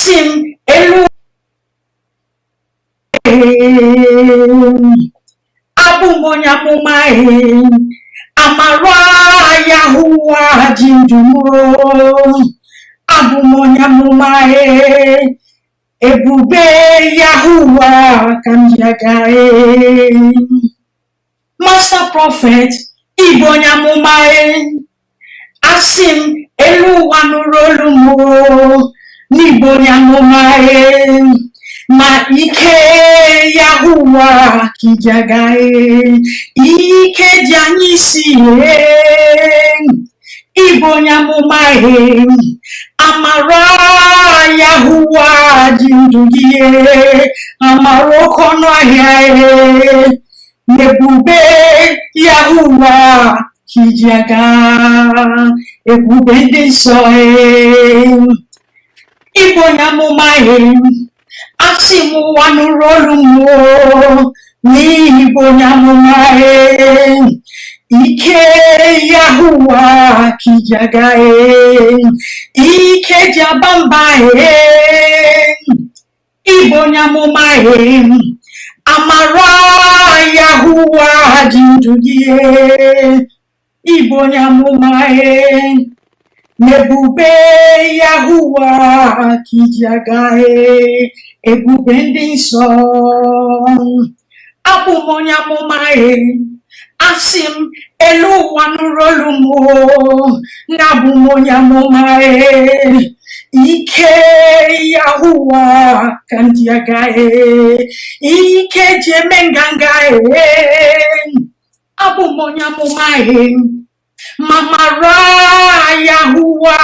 Asị m elu, abụ m onye amụma. Amara Yahuwa ji ndụ m. Abụ m onye amụma. Ebube Yahuwa ka m ji aga. Master Prophet, ịbụ onye amụma. Asị m elu ụwa nụrụ olu m n'ịbụ onye amụma, ma ike Yahuwa ka iji aga, ike ji anyị isi. Ịbụ onye amụma, amara Yahuwa ji ndụ gị, amara oke ọnụ ahịa, n'ebube Yahuwa ka iji aga, ebube ndị nsọ. Ịbụ onye amụma, asị m ụwa nụrụ olu m n'ihi bụ onye amụma, ike Yahuwa ka iji aga, ike ji aba mba. Ịbụ onye amụma, amara Yahuwa ji ndụ gị. Ịbụ onye amụma, n'ebube Yahuwa ka iji aga, ebube ndị nsọ. Abụ m onye amụma. Asị m elu ụwa nụrụ olu m na abụ m onye amụma, ike Yahuwa ka m ji aga, ike ji eme nganga. Abụ m onye amụma, ma mara Yahuwa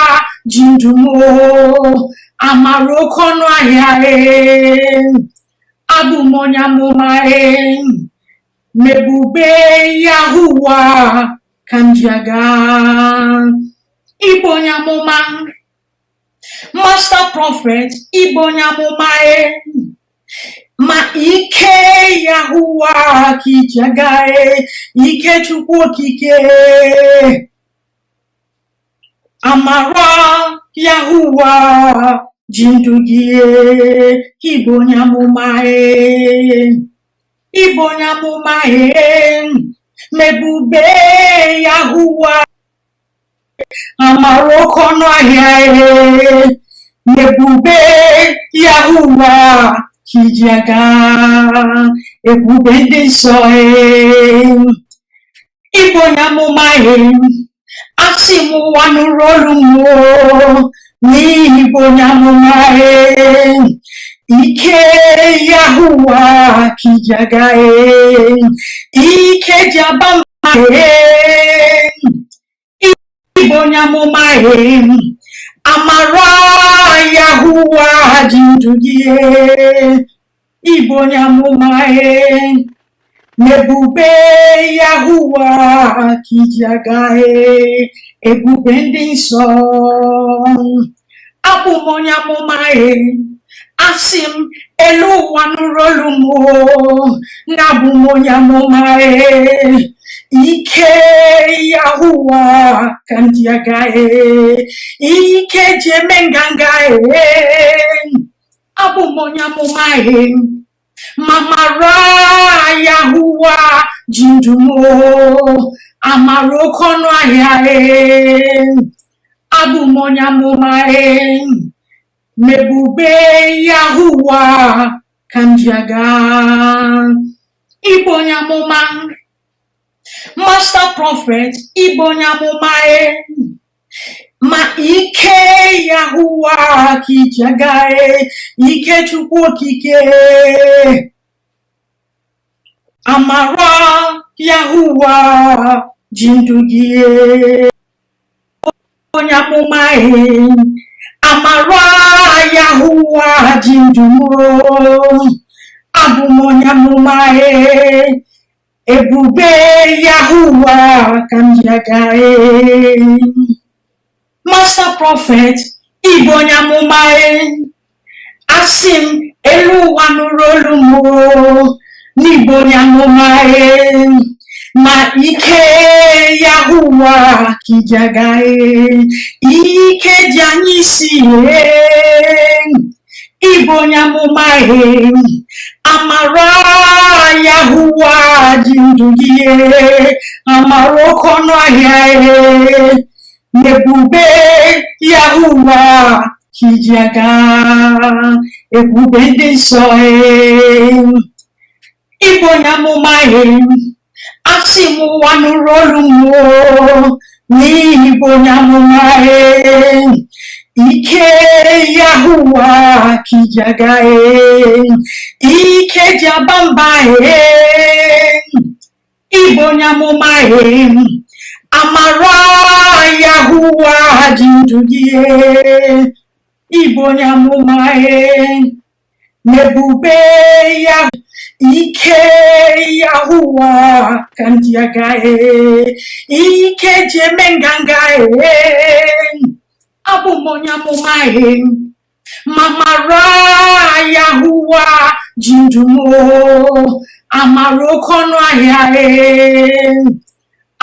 ji ndụ m, amara oke ọnụ ahịa. Abụ m onye amụma, n'ebube Yahuwa ka m ji aga. Ịbụ onye amụma, Master Prophet, ịbụ onye amụma, ma ike Yahuwa ka iji aga, ike Chukwu Okike. Amara Yahuwa ji ndụ gị. Ịbụ onye amụma, ịbụ onye amụma, mebube Yahuwa, amara oke ọnụ ahịa, n'ebube Yahuwa ka iji aga, ebube ndị nsọ. Ịbụ onye amụma, asị m ụwa nụrụ olu m n'ihi bụ onye amụma, ike Yahuwa ka iji aga, ike ji aba mba. Ịbụ onye amụma, amara Yahuwa ji ndụ gị. Ịbụ onye amụma, n'ebube Yahuwa ka iji aga, ebube ndị nsọ. Abụ m onye amụma. Asị m elu ụwa nụrụ olu m na abụ m onye amụma, ike Yahuwa ka m ji aga, ike ji eme nganga. Abụ m onye amụma, ma mara Yahuwa ji ndụ m, amara oke ọnụ ahịa. Abụ m onye amụma, mebube Yahuwa ka m ji aga. Ịbụ onye amụma, Master Prophet, ịbụ onye amụma, ma ike Yahuwa ka iji aga, ike Chukwu Okike. Amara Yahuwa ji ndụ gị. Onye amụma, amara Yahuwa ji ndụ m. Abụ m onye amụma, ebube Yahuwa ka m ji aga. Master Prophet, ịbụ onye amụma. Asị m elu ụwa nụrụ olu m n'ịbụ onye amụma, ma ike Yahuwa ka iji aga, ike ji anyị isi. Ịbụ onye amụma e, amara Yahuwa ji ndụ gị e, amara oke ọnụ ahịa e, n'ebube Yahuwa ka iji aga, ebube ndị nsọ e. Ịbụ onye amụma e, asị m ụwa nụrụ olu m o, n'ihi bụ onye amụma e, ike Yahuwa ka iji aga e, ike ji aba mba e. Ịbụ onye amụma e, amara Yahuwa ji ndụ gị e. Ịbụ onye amụma e, n'ebube ya, ike Yahuwa ka ndị aga e, ike ji eme nganga e. Abụ m onye amụma e, ma amara Yahuwa ji ndụ m o, amara oke ọnụ ahịa e.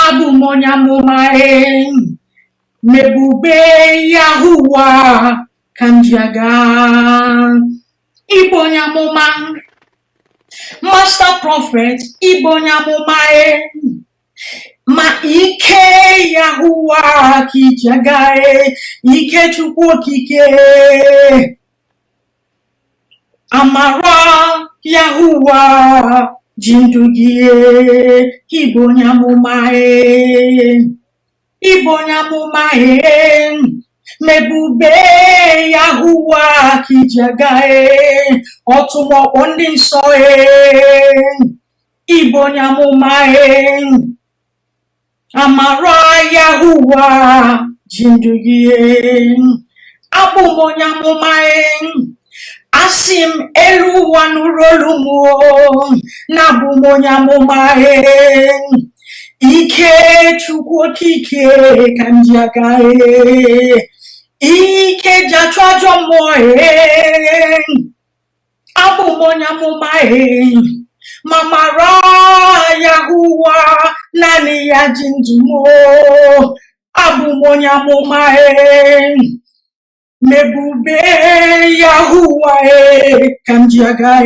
Abụ m onye amụma e, n'ebube Yahuwa ka m ji aga. Ịbụ onye amụma, master prophet, ịbụ onye amụma e, ma ike Yahuwa ka iji aga e, ike Chukwu Okike, amara Yahuwa ji ndụ gị e. Ịbụ onye amụma e, ịbụ onye amụma e, mebube Yahuwa ka iji aga e, ọtụmọkpọ ndị nsọ e. Ịbụ onye amụma e, amara Yahuwa ji ndụ gị e. Abụ m onye amụma e, asị m elu ụwa nụrụ olu m o, na abụ m onye amụma e, ike Chukwu Okike ka m ji aga e, ike ji achụ ajọ mmụọ e. Abụ m onye amụma e, ma mara Yahuwa naanị ya ji ndụ m o. Abụ m onye amụma e, mebube Yahuwa e ka m ji aga e.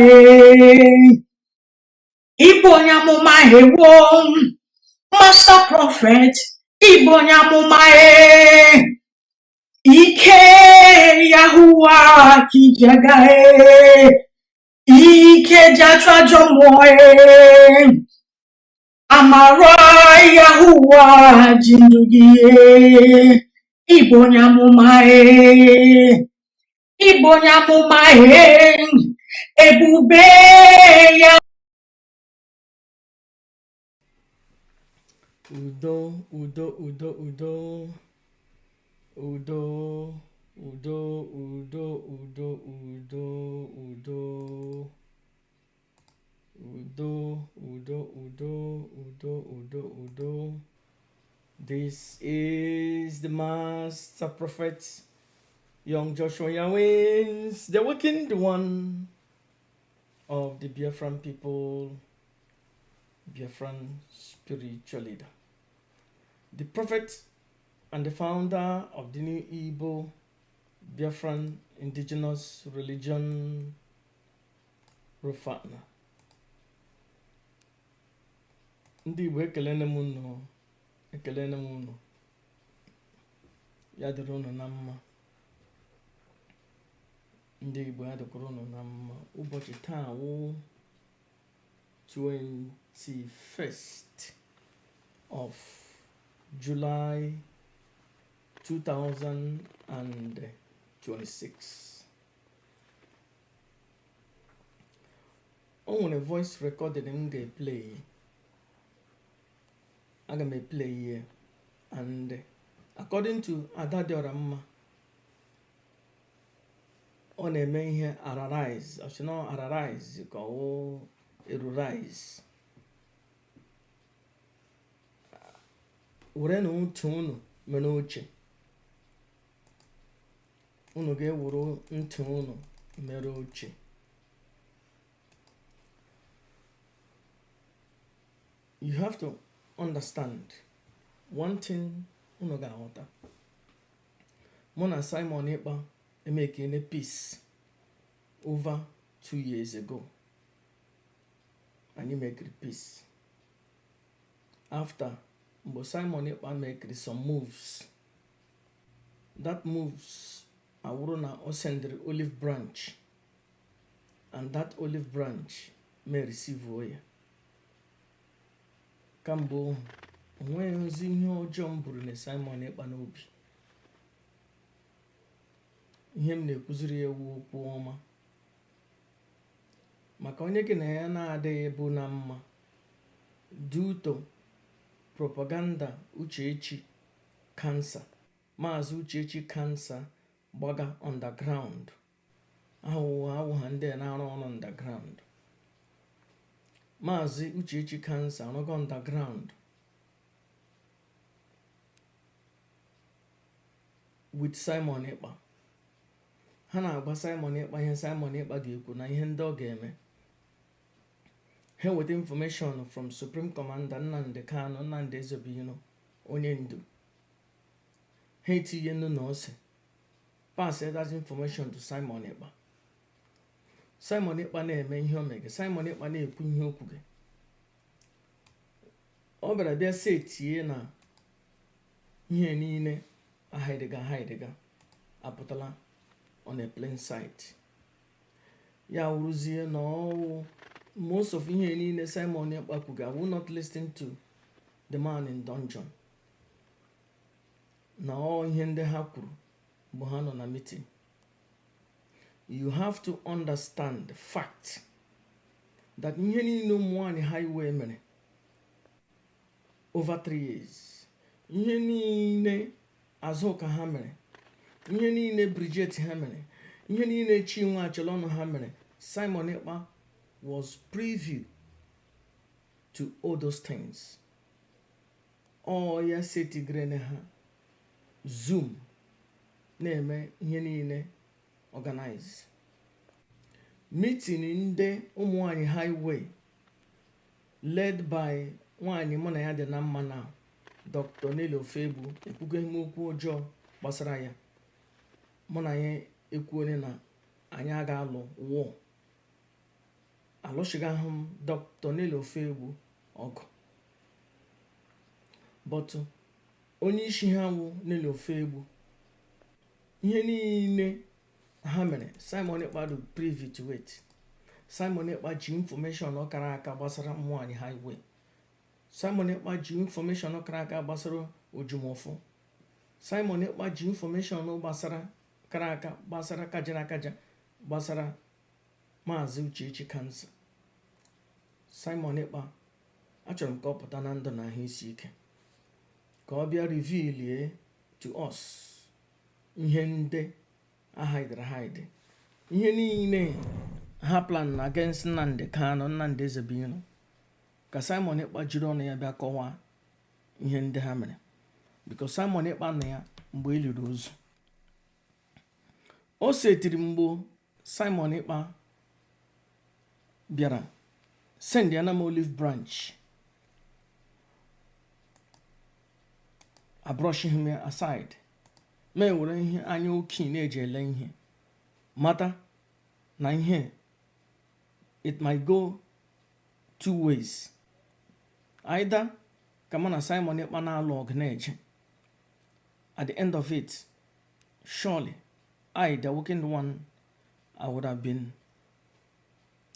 Ịbụ onye amụma ewo, master prophet, ịbụ onye amụma e, ike Yahuwa ka iji aga e, ike ji achụ ajọ mmụọ e, amara Yahuwa ji ndụ gị e. Ịbụ onye amụma e, ịbụ onye amụma e, ebube ya. Udo, udo, udo, udo, udo, udo, udo, udo, udo, udo, udo, udo, udo, udo, udo, udo. This is the Master Prophet, Young Joshua Yawins, the awakened one of the Biafran people, Biafran spiritual leader, the prophet and the founder of the new Igbo Biafran indigenous religion, Rufana. Ndị Igbo, ekelene m unu, ekelene m unu. Ya dịrị unu na mma. Ndị Igbo, ya dịkwara unu na mma. Ụbọchị taa wụ 21st of July 2026. O nwere voice recording m ga-eplay, aga m eplay ihe, and according to Ada Dịọra Mma, ọ na-eme ihe analyze, ọ sị na analyze ka ọ erurize. Were na ntị unu mere oche, unu ga-ewere ntị unu mere oche. You have to understand one thing. Unu ga-aghọta, mụ na Simon Ekpa emekene peace. Over 2 years ago anyị mekiri peace after mgbe Simon Ekpa mekiri some moves. That moves awụrụ na o sendịrị olive branch, and that olive branch may receive ya. Kamgbe onweghịzi ihe ọjọọ m buru na Simon Ekpa n'obi. Ihe m na-ekwuziri ya ewu okwu ọma, maka onye gị na ya na-adịghị bụ na mma due to propaganda Uchechi Cancer. Maazị Uchechi Cancer gbaga underground ahụ, awụ ha ndị na-arụ ọrụ underground. Maazị Uchechi Cancer arụgo underground with Simon Ekpa. Ha na-agwa Simon Ekpa ihe Simon Ekpa ga-ekwu na ihe ndị ọ ga-eme. Ha weta information from Supreme Commander Nnamdi Kanu, Nnamdi Ezebino, onye ndu ha, etinye nnu na ose, pass that information to Simon Ekpa. Simon Ekpa na-eme ihe o mege. Simon Ekpa na-ekwu ihe okwu gị. Ọ bịara bịa setie na ihe niile ahịdịga ahịdịga apụtala on a plain sight. Ya wụrụzie na ọwụ most of ihe niile Simon Ekpa kwuga, I will not listen to the man in dungeon, na ọ ihe ndị ha kwuru mgbe ha nọ na meeting. You have to understand the fact that ihe niile ụmụ nwanyị highway mere over 3 years, ihe niile Azụka ha mere, ihe niile Bridget ha mere, ihe niile Chinwe Acholọnụ ha mere, Simon Ekpa was privy to all those things. Ọ ya setigere ha Zoom na-eme ihe niile, organize meeting ndị ụmụ nwanyị highway led by nwanyị mụ na ya dị na mma na Dr. Nelly Ofegbu. Ekwugo m okwu ọjọọ gbasara ya. Mụ na ya ekwuole na anyị aga alụ war. Alụchighị m Dr. Nelly Ofegbu ọgụ, but onye isi ha wụ Nelly Ofegbu. Ihe niile ha mere, Simon Ekpa dị privy to it. Simon Ekpa ji information ọ kara aka gbasara nwanyị highway. Simon Ekpa ji information ọ kara aka gbasara Ojumọfụ. Simon Ekpa ji information gbasara kara aka gbasara kajara akaja gbasara Maazị Uchechi Cancer. Simon Ekpa, achọrọ m ka ọ pụta na ndụ na ahụ isi ike, ka ọ bịa reveal to us ihe ndị a hidere hide, ihe niile ha plan na against Nnamdi Kanu, Nnamdi Ezebino, ka Simon Ekpa jiri ọnụ ya bịa kọwaa ihe ndị ha mere, because Simon Ekpa nọ ya mgbe e liri ozu. O setiri mgbe Simon Ekpa bịara send ya na m olive branch, abrush him aside, ma ewere ihe anya oke na-eji ele ihe mata na ihe it might go two ways: either ka mụ na Simon Ekpa na-alụ ọgụ na-eje, at the end of it, surely I, the working one, I would have been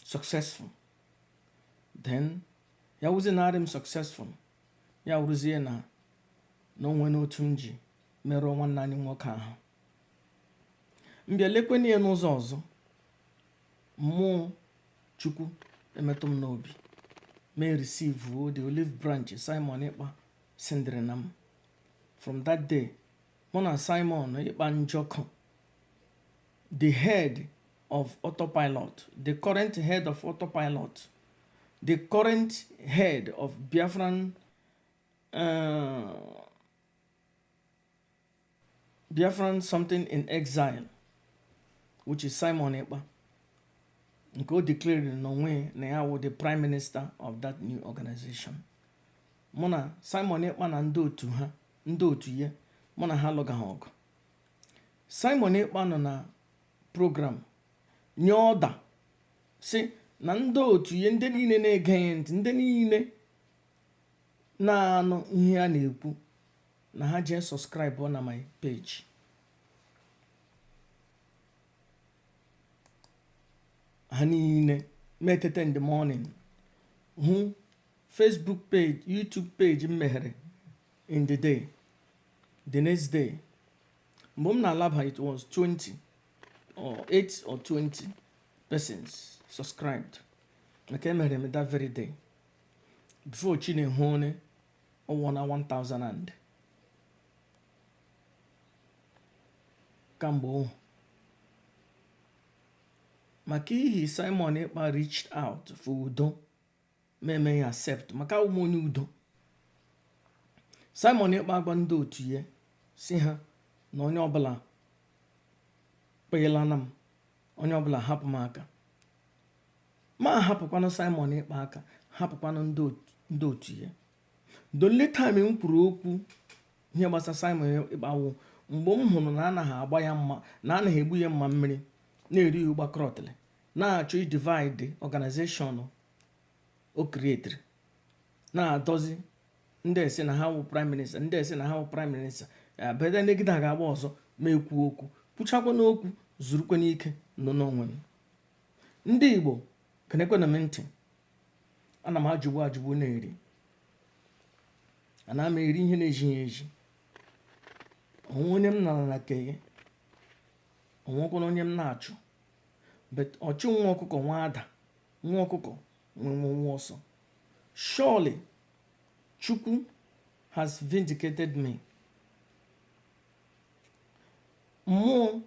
successful. Then ya wụzie na adị m successful, ya wụrụzie na onwe n'otu m ji merụọ nwanne anyị nwoke ahụ. Mbịa lekweni ya n'ụzọ ọzọ, mmụọ Chukwu emetụ m n'obi, may receive the olive branch Simon Ekpa sendịrị na m. From that day, mụ na Simon Ekpa Njọkụ, the head of autopilot, the current head of autopilot, the current head of Biafran something in exile, which is Simon Ekpa, nke o declared n'onwe na ya wụ the prime minister of that new organization. Mụ na Simon Ekpa na ndị otu ha, ndị otu ya, mụ na ha alụgaghị ọgụ. Simon Ekpa nọ na program Nye order si na ndị otu ya, ndị niile na-ege ya ntị, ndị niile na-anụ ihe a na-ekwu, na ha jee subscribe na my page. Ha niile metete in the morning hụ Facebook page, YouTube page m meghere in the day. The next day mgbe m na-alaba, it was 20 or 8 or 20 persons subscribed, nke emere m that very day. Before chi na-ehu one, ọwụ na 1000 and kamgbe ohu maka ihi Simon Ekpa reached out for udo, ma eme ya accept maka ụmụ onye udo. Simon Ekpa agwa ndị otu ya si ha na onye ọbụla kpeelana m, onye ọbụla hapụ m aka, ma hapụkwanụ Simon Ekpa aka, hapụkwanụ ndị otu ya. The only time m kwuru okwu ihe gbasara Simon Ekpa wụ mgbe m hụrụ na anaghị agba ya mma, na anaghị egbu ya mma mmiri, na-eri ya ụgbakọrọtịrị, na-achọ idivide organization o creatiri, na-adọzi ndị esi na ha wụ prime minister, ndị esi na ha wụ prime minister abịa negide a ga-agba ọzọ. Ma ekwu okwu kwuchakwa n'okwu zurukwe n'ike nọ n'onwe m. Ndị Igbo, kenekwana m ntị. Ana m ajụgbu ajụgbu na-eri, ana m eri ihe na-ejighị eji. Onwe onye m nara na ke onwekwana onye m na-achụ, but ọchụ nwa ọkụkọ nwa ada, nwa ọkụkọ nwe nwe ọsọ. Surely Chukwu has vindicated me. Mmụọ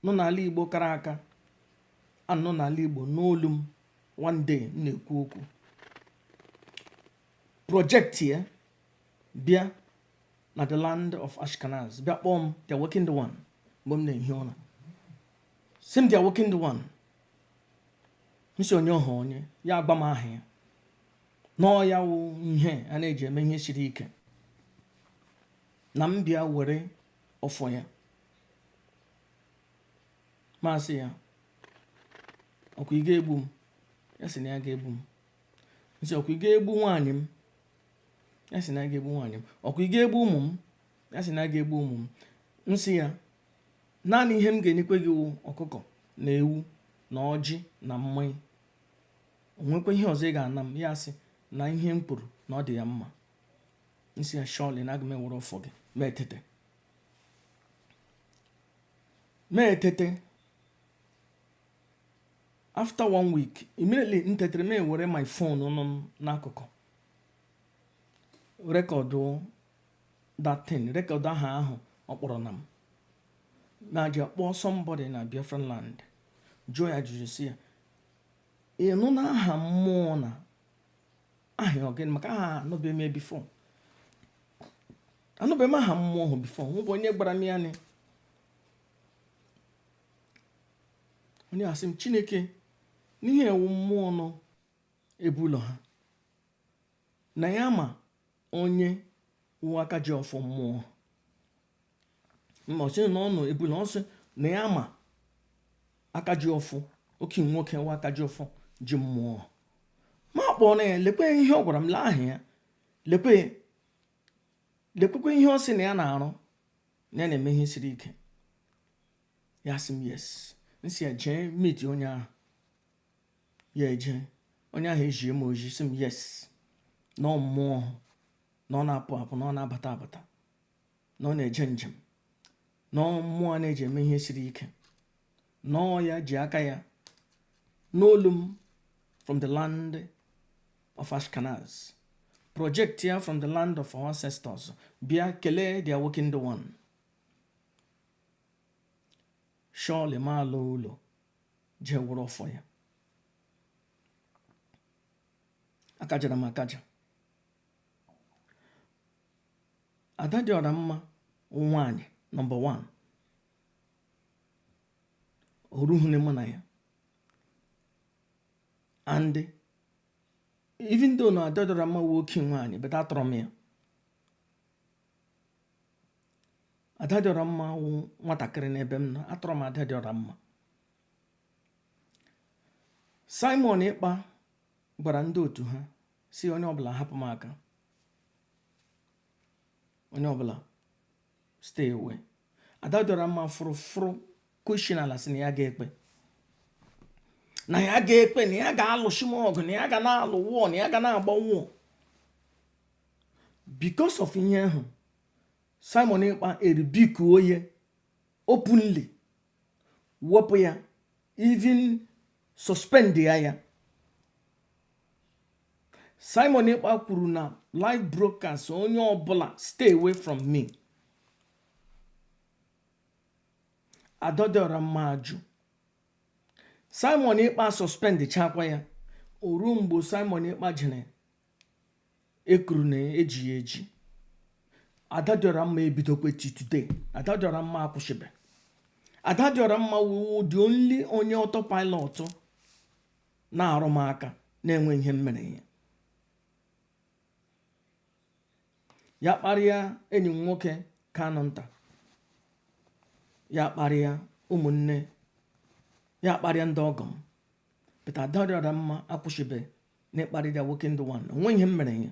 nọ n'ala Igbo kara aka anọ n'ala Igbo n'olu m. One day m na-ekwu okwu, project ya bịa na the land of Ashkenaz, bịa kpọọ m the awakened one. Mgbe m na-ehi ụra, si m, "The awakened one." M si, "Onye ọha onye?" Ya agba m aha ya nọọ ya wụ ihe a na-eji eme ihe siri ike, na m bịa were ọfọ ya. Masị ya, "Ọkwa ị ga-egbu m?" Ya sị na ya ga-egbu m. Nsị, "Ọkwa ị ga-egbu nwaanyị m?" Ya sị na ya ga-egbu nwaanyị m. "Ọkwa ị ga-egbu ụmụ m?" Ya sị na ya ga-egbu ụmụ m. Nsị ya, "Naanị ihe m ga-enyekwe gị wụ ọkụkọ na ewu na ọjị na mmanya. O nwekwa ihe ọzọ ị ga-ana m?" Ya sị na ihe m kwuru na ọ dị ya mma. Nsị ya, "Surely na aga m ewere ọfọ gị." Ma etete, ma etete after one week, immediately m tetere, m ewere my phone nọ m n'akụkụ, record that thing, record aha ahụ ọ kpọrọ na m ma ji kpọọ somebody na Biafran land, jụọ ya ajụjụ, si ya, "Ị nụ na aha mmụọ na aha ya ọgịnị?" Maka aha anụbeghị m ya before, anụbeghị m aha mmụọ ahụ before. Nwụ bụ onye gwara m ya ni onye asị m, "Chineke n'ihe ewu mmụọ nọ ebe ụlọ ha na ya ma onye wụ aka ji ọfọ mmụọ." Ma ọ sị na ọ nọ ebe ụlọ, ọ sị na ya ma aka ji ọfọ, oke nwoke nwa aka ji ọfọ ji mmụọ. Ma kpọọ na ya, lekwe ihe ọ gwara m, lee aha ya, lekwe, lekwekwe ihe ọ sị na ya na-arụ, na ya na-eme ihe siri ike. Ya sị m yes. Nsị ya jee meet onye ahụ. Ya eje, onye ahụ ejie m oji, sị m yes, na ọ mmụọ, na ọ na-apụ apụ, na ọ na-abata abata, na ọ na-eje njem, na ọ mmụọ na-eji eme ihe siri ike, na ọ ya ji aka ya n'olu m from the land of Ashkenaz, project ya from the land of our ancestors, bịa kelee the awakened one. Surely ma ala ụlọ jee were ọfọ ya. Akajara m akaja. Ada dị ọra mma nwaanyị number 1, oruhune mụ na ya. And even though na ada dị ọra mma wụ oke nwaanyị, but atọrọ m ya. Ada dị ọra mma wụ nwatakịrị n'ebe m nọ. Atọrọ m ada dị ọra mma. Simon Ekpa gwara ndị otu ha si onye ọbụla hapụ m aka, onye ọbụla stay away. Ada Dịọra Mma fụrụ fụrụ kweshin ala sị na ya ga-ekpe, na ya ga-ekpe, na ya ga-alụshi m ọgụ, na ya ga na-alụ war, na ya ga na-agba war. Because of ihe ahụ, Simon Ekpa erebuke ya openly, wepụ ya, even suspend ya. Ya Simon Ekpa kwuru na live broadcast, onye ọbụla stay away from me. Ada Dịọra Mma ajụ. Simon Ekpa suspend chakwa ya. O ruo mgbe Simon Ekpa jere ekuru na eji ya eji, Ada Dịọra Mma ebidokwe. Till today, Ada Dịọra Mma akwụsịbe. Ada Dịọra Mma wụ the only onye autopilot na-arụ m aka na-enwe ihe m mere ya. Ya kparịa enyi m nwoke Kanụ nta, ya kparịa ụmụnne ya, kparịa ndị ọgọ m, but Ada Dịọra Mma akwụsịbe n'ịkparị the awakened one. Onwe ihe m mere ya.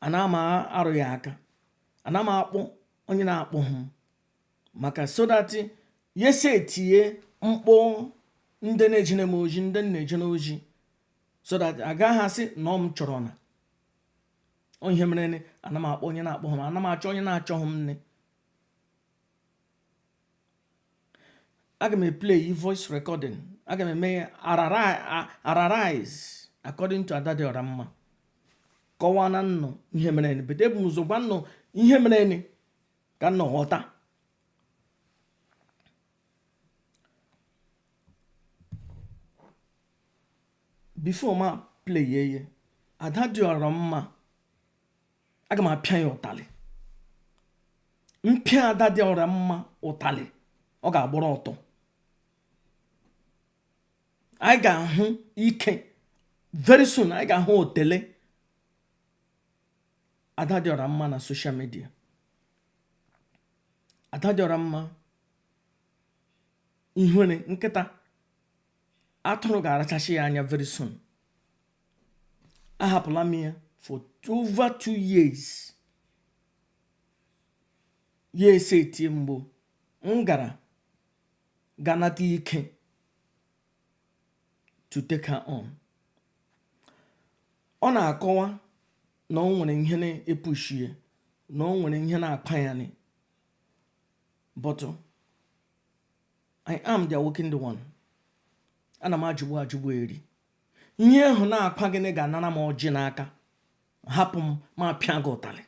Ana m arụ ya aka, ana m akpọ onye na-akpọ m maka so that ya esi etinye mkpọ ndị na-ejere m oji, ndị na-ejere oji, so that agaghị asị na ọ m chọrọ na ihe mere. Ana m akpọ onye na-akpọ m, ana m achọ onye na-achọghị m nne. Aga m eplay voice recording, aga m eme ya analyze according to Ada Dịọra Mma, kọwaa na nnụ ihe mere, but ebu m ụzọ gwa nnụ ihe mere ka nnụ ghọta. Before ma play ya, Ada Dịọra Mma, aga m apịa ya ụtalị. M pịa Ada Dịọra Mma ụtalị, ọ ga-agbụrụ ọtọ. Anyị ga-ahụ ike very soon. Anyị ga-ahụ otele Ada Dịọra Mma na social media. Ada Dịọra Mma, ihere nkịta atụrụ ga-arachasị ya anya very soon. Ahapụla m ya for over 2 years. Ya ese etie mgbo m gara ga nata ike to take her on. Ọ na-akọwa na o nwere ihe na-epush ya, na o nwere ihe na-akpa ya ni, but I am the awakened one. Ana m ajụgbu ajụgbu eri ihe ahụ na-akpa gịnị ga-anara m ọjị n'aka. Hapụ m ma pịa gị ụtalị.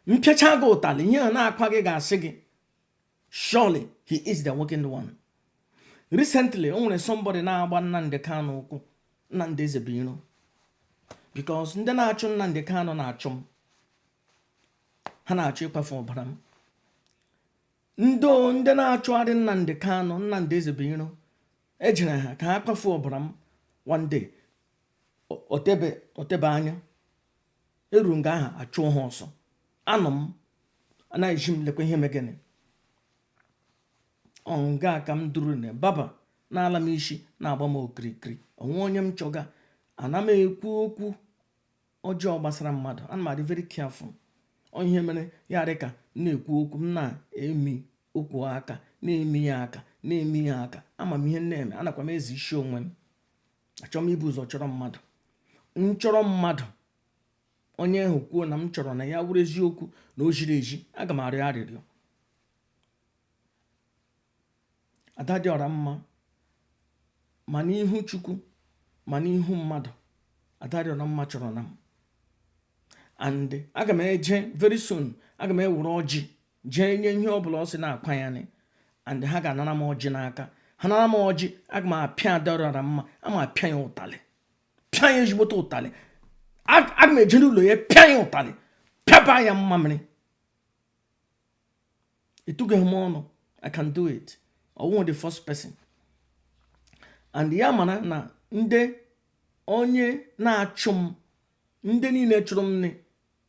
M pịacha gị ụtalị, ihe ahụ na-akpa gị ga-asị gị, surely he is the awakened one. Recently, o nwere somebody na-agba Nnamdi Kanu ụkwụ, Nnamdi Ezebiro, because ndị na-achụ Nnamdi Kanu na-achụ m, ha na-achọ ịkwafu ọbara m. Ndị na-achụgharị Nnamdi Kanu, Nnamdi Ezebiro, ejere ha ka ha kwafuo ọbara m one day. Otebe anya eru nga aha achụọ ha ọsọ. Anọ m anaghị eji m lekwa ihe megịnị ọ nga ka m duru na baba na-ala m isi na-agba m okirikiri. Onwe onye m chọga, ana m ekwu okwu ọjọọ gbasara mmadụ. Ana m adị very careful. Ọ ihe mere ya dị ka m na-ekwu okwu, m na-emi okwu aka, na-emi ya aka, na-emi ya aka. Ama m ihe m na-eme, anakwa m ezi isi onwe m. Achọrọ m ibu ụzọ chọrọ mmadụ. M chọrọ mmadụ, onye ahụ kwuo na m chọrọ na ya wụrụ eziokwu na o ziri ezi, aga m arịọ arịrịọ. Ada Dị Ọra Mma, ma n'ihu Chukwu ma n'ihu mmadụ, Ada Dị Ọra Mma chọrọ na m, and aga m eje very soon. Aga m ewere ọjị jee nye ihe ọbụla ọ sị na-akwa ya ni, and ha ga-anara m ọjị n'aka. Ha nara m ọjị, aga m apịa Ada Dị Ọra Mma, ama apịa ya ụtalị, pịa ya ezigbote ụtalị. Aga m eje n'ụlọ ya pịa ya ụtalị, pịaba ya mmamịrị. Etughị m ọnụ. I can do it. Ọ wụghị the first person. And ya mara na ndị onye na-achụ m, ndị niile chụrụ m nne,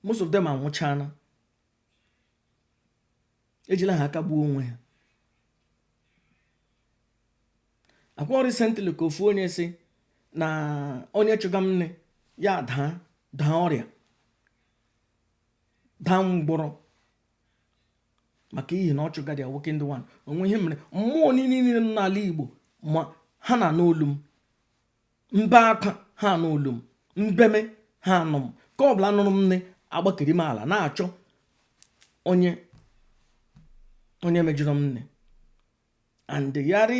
most of them anwụchana, ejila ha aka gbuo onwe ha. Akwa recently ka ofu onye si na onye chụga m nne ya daa daa ọrịa daa mgbọrọ maka ihi na ọ chụga the awakened one. O nwe ihe mere mmụọ niile niile nọ n'ala Igbo ma ha na-anụ olu m, m bee akwa ha anụ olu m, m beme ha anụ m, ka ọ bụla nụrụ m nne agbakeri m ala na-achọ onye onye mejọrọ m nne. And yari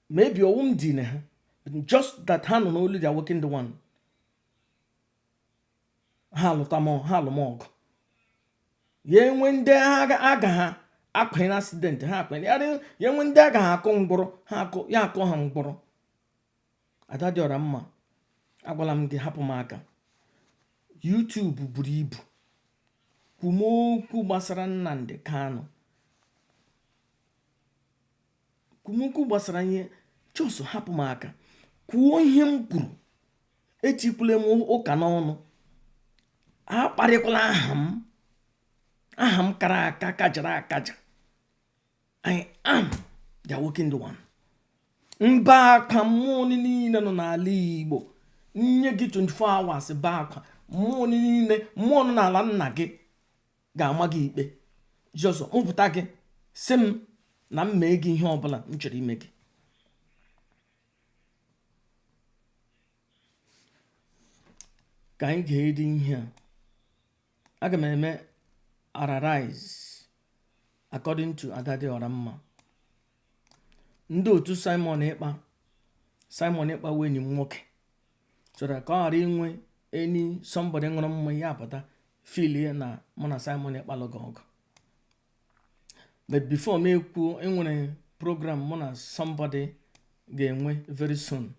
maybe ọwụ m dine ha, just that ha nọ n'olu the awakened one, ha alụta m, ha alụ m ọgụ. Ya enwe ndị aga ha akwanye accident, ha akwanye ya, ya enwe ndị aga ha akụ mkpụrụ, ha akụ ya, akụ ha mkpụrụ. Ada dị ọra mma, agwala m gị hapụ m aka. YouTube buru ibu, kwumokwu gbasara Nnamdi Kanu, kwumokwu gbasara ihe, just hapụ m aka. Kwuo ihe m kwuru, etikwula m ụka n'ọnụ, akparịkwala aha m. Aha m kara aka, kajara akaja. I am the awakened one. M bee akwa, mmụọ niile nọ n'ala Igbo nye gị 24 hours, bee akwa, mmụọ niile, mmụọ nọ n'ala nna gị ga-ama gị ikpe. Just mpụta gị sị m na m mee gị ihe ọbụla m chọrọ ime gị. Ka anyị ga-edi ihe a, aga m eme analyze according to Adadịọramma. Ndị otu Simon Ekpa, Simon Ekpa wụ enyi m nwoke, chọrọ ka ọ ghara inwe any somebody ṅụrụ mmanya ya apụta feel ya na mụ na Simon Ekpa lụga ọgụ. But before m ekwuo, enwere program mụ na somebody ga-enwe very soon.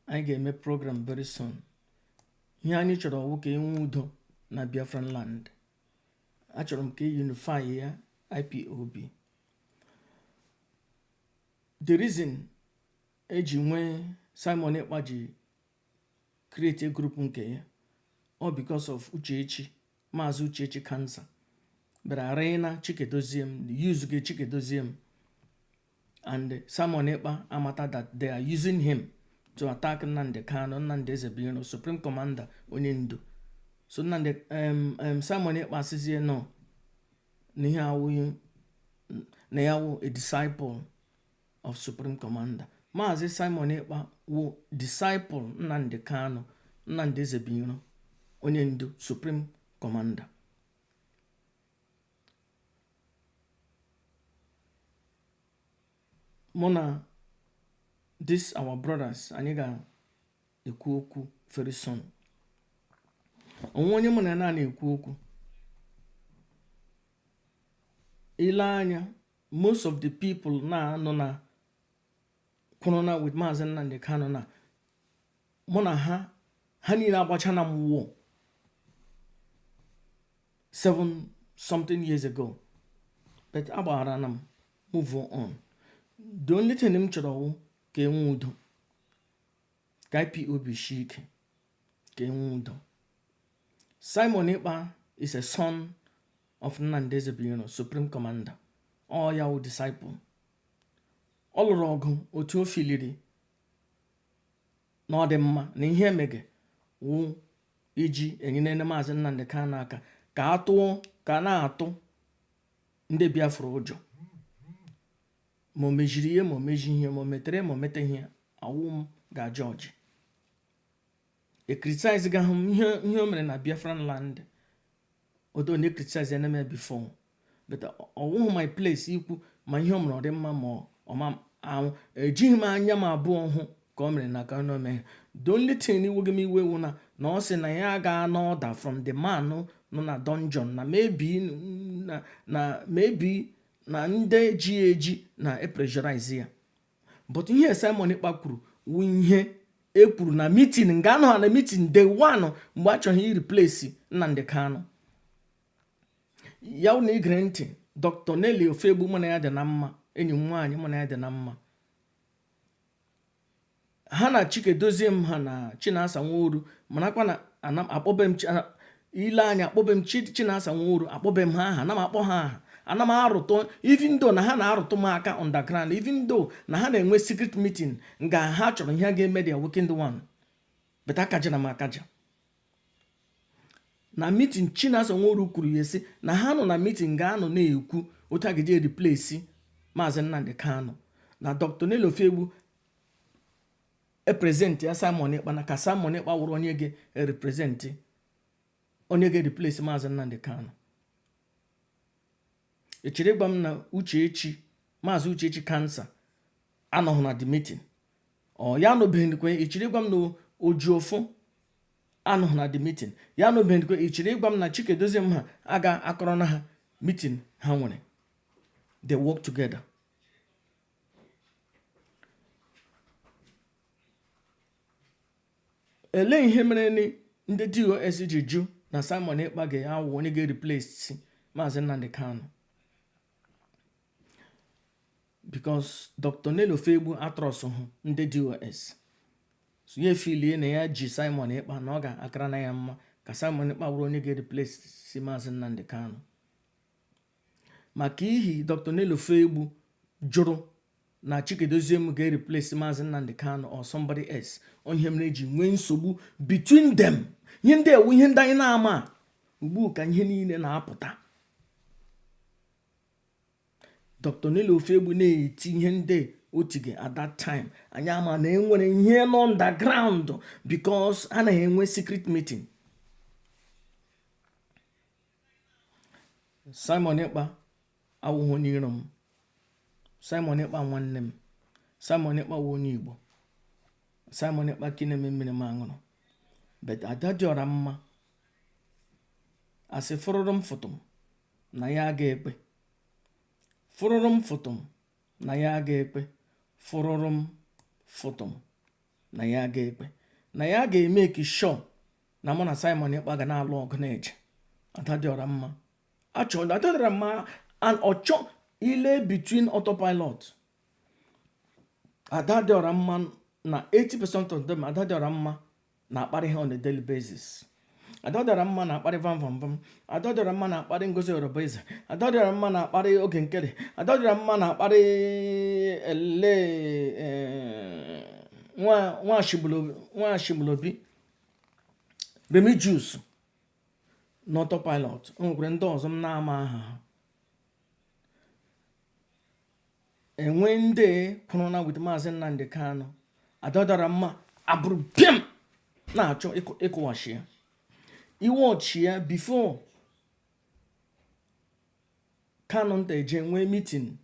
Anyị ga-eme program very soon. Ihe anyị chọrọ wụ ka enwe udo na Biafran land. Achọrọ m ka e unify ya IPOB. The reason eji nwee Simon Ekpa ji create a group nke ya, all because of Uchechi, Maazị Uchechi Cancer bịara arịna Chikedozie m, use gị Chikedozie m, and Simon Ekpa amata that they are using him to attack Nnamdi Kanu, Nnamdi Ezebiro, Supreme Commander, onye ndu. So Nnamdi Simon Ekpa asịzie no na ihe awụghị na ya wụ a disciple of Supreme Commander. Maazị Simon Ekpa wụ disciple Nnamdi Kanu, Nnamdi Ezebiro, onye ndu, Supreme Commander. Mụ na this our brothers, anyị ga-ekwu okwu very soon. Onwe onye mụ na ya na-ekwu okwu ile anya, most of the people na-anọ na kwụrụ na with Maazị Nnamdi Kanu na mụ na ha, ha niile agbachana m war seven something years ago, but agbaghara na m, move on. The only thing m chọrọ wụ ka enwe udo, ka IPOB shie ike, ka enwe udo. Simon Ekpa is a son of Nnamdi Ezebiro, Supreme Commander. Ọ ya wụ disciple. Ọ lụrụ ọgụ otu o filiri na ọ dị mma na ihe emege wụ iji enyere Maazị Nnamdi Kanu aka ka a tụọ, ka a na-atụ ndị Biafra ụjọ. Ma o mejiri ihe, ma o meji ihe, ma o metere, ma o meteghị ihe, awụ m ga-aja ọjị e criticize gahụ m ihe ihe o mere na Biafran land. Odo na criticize na m before, but ọwụghị my place ikwu ma ihe o mere ọ dị mma ma ọma. Ahụ ejighị m anya m abụọ hụ ka o mere na ka ọ mee. The only thing iwe m iwe wụ na na ọ sị na ya ga-ana order from the man nọ na dungeon, na maybe na maybe na ndị ji eji na e-pressurize ya. But ihe Simon Ekpa kwuru wụ ihe e kwuru na meeting nga anọ na meeting day one mgbe a chọghị i-replace Nnamdi Kanu. Ya na igere ntị Dr. Nelly Ofegbu, mụ na ya dị na mma, enyi m nwaanyị, mụ na ya dị na mma, ha na Chike Dozie m, ha na Chinasa Nworu, marakwa na ana akpọbe m ile anya, akpọbe m Chinasa Nworu, akpọbe m ha aha, ana m akpọ ha aha. Ana m arụtụ, even though na ha na-arụtụ m aka underground, even though na ha na-enwe secret meeting nga ha chọrọ ihe ga-eme the awakened one, but akaja na m akaja na meeting. Chinasa Nworu kwuru ya sị na ha nọ na meeting ga-anọ na-ekwu otu a ga-eji replace Maazị Nnamdi Kanu, na Dr. Nelly Ofoegbu epresent ya Simon Ekpa, na ka Simon Ekpa wụrụ onye ga-erepresent, onye ga-replace Maazị Nnamdi Kanu. Echere ịgwa m na Uchechi, Maazị Uchechi Kansa, anọghị na the meeting? Ọ ya anọbeghịkwa. Echere ịgwa m na Ojuofo anọghị na the meeting? Ya anọbeghịkwa. Echere ịgwa m na Chikedozie m ha aga akọrọ na ha meeting ha nwere? They work together. Elee ihe mere ndị DOS ji jụ na Simon Ekpa ga-awụ onye ga-replace Maazị Nnamdi Kanu? Because Dr. Nelly Ofoegbu atrust hụ ndị DOS, so ya efilie na ya ji Simon Ekpa, na ọ ga-akara na ya mma ka Simon Ekpa bụrụ onye ga-replace Maazị Nnamdi Kanu. Maka ihi Dr. Nelly Ofoegbu jụrụ na Chikedoziem ga-replace Maazị Nnamdi Kanu or somebody else, ihe mere eji nwee nsogbu between them. Ihe ndị ewu, ihe ndị anyị na-ama ugbu ka ihe niile na-apụta. Dr. Nelly Ofoegbu na-eti ihe ndị otige at that time, anyị ama na enwere ihe nọ underground, because anaghị enwe secret meeting. Simon Ekpa awụghị onye iro m. Simon Ekpa nwanne m. Simon Ekpa wụ onye Igbo. Simon Ekpa ka na-eme mmiri m aṅụrụ, but ada dị ọra mma asị fụrụrụ m fụtụm na ya aga ekpe, fụrụrụ m fụtụm na ya aga ekpe, fụrụrụ m fụtụm na ya aga ekpe, na ya ga-emeki sure na mụ na Simon Ekpa ga na-alụ ọgụ na-eje. Ada dị ọra mma achọ, ada dị ọra mma and ọchọ ile between autopilot. Ada dị ọra mma na 80% of them, ada dị ọra mma na-akparị ha on a daily basis. Ada dị ọra mma na-akparị vam vam vam. Ada dị ọra mma na-akparị Ngozi Orabueze. Ada dị ọra mma na-akparị Oge Nkere. Ada dị ọra mma na-akparị ele nwa nwa Shigbulobi Remigius na autopilot. O nwekwara ndị ọzọ m na-ama aha ha. Enwe ndị kwụrụ na with Maazị Nnamdi Kanu, ada dara mma abụrụ bịam na-achọ ịkụwachi ya, iwọchi ya before Kanu nta eje nwee meeting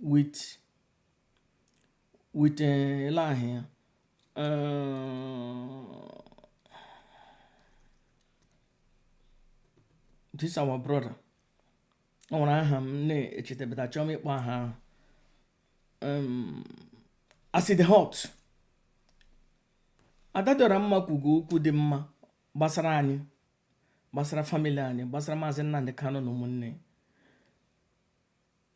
with ele ahụ ya, this our brother. O nwere aha m na-echetebata, achọrọ m ịkpọ aha ahụ. Acid hot. Ada dọrọ mma kwugo okwu dị mma gbasara anyị, gbasara family anyị, gbasara Maazị Nnamdi Kanu na ụmụnne.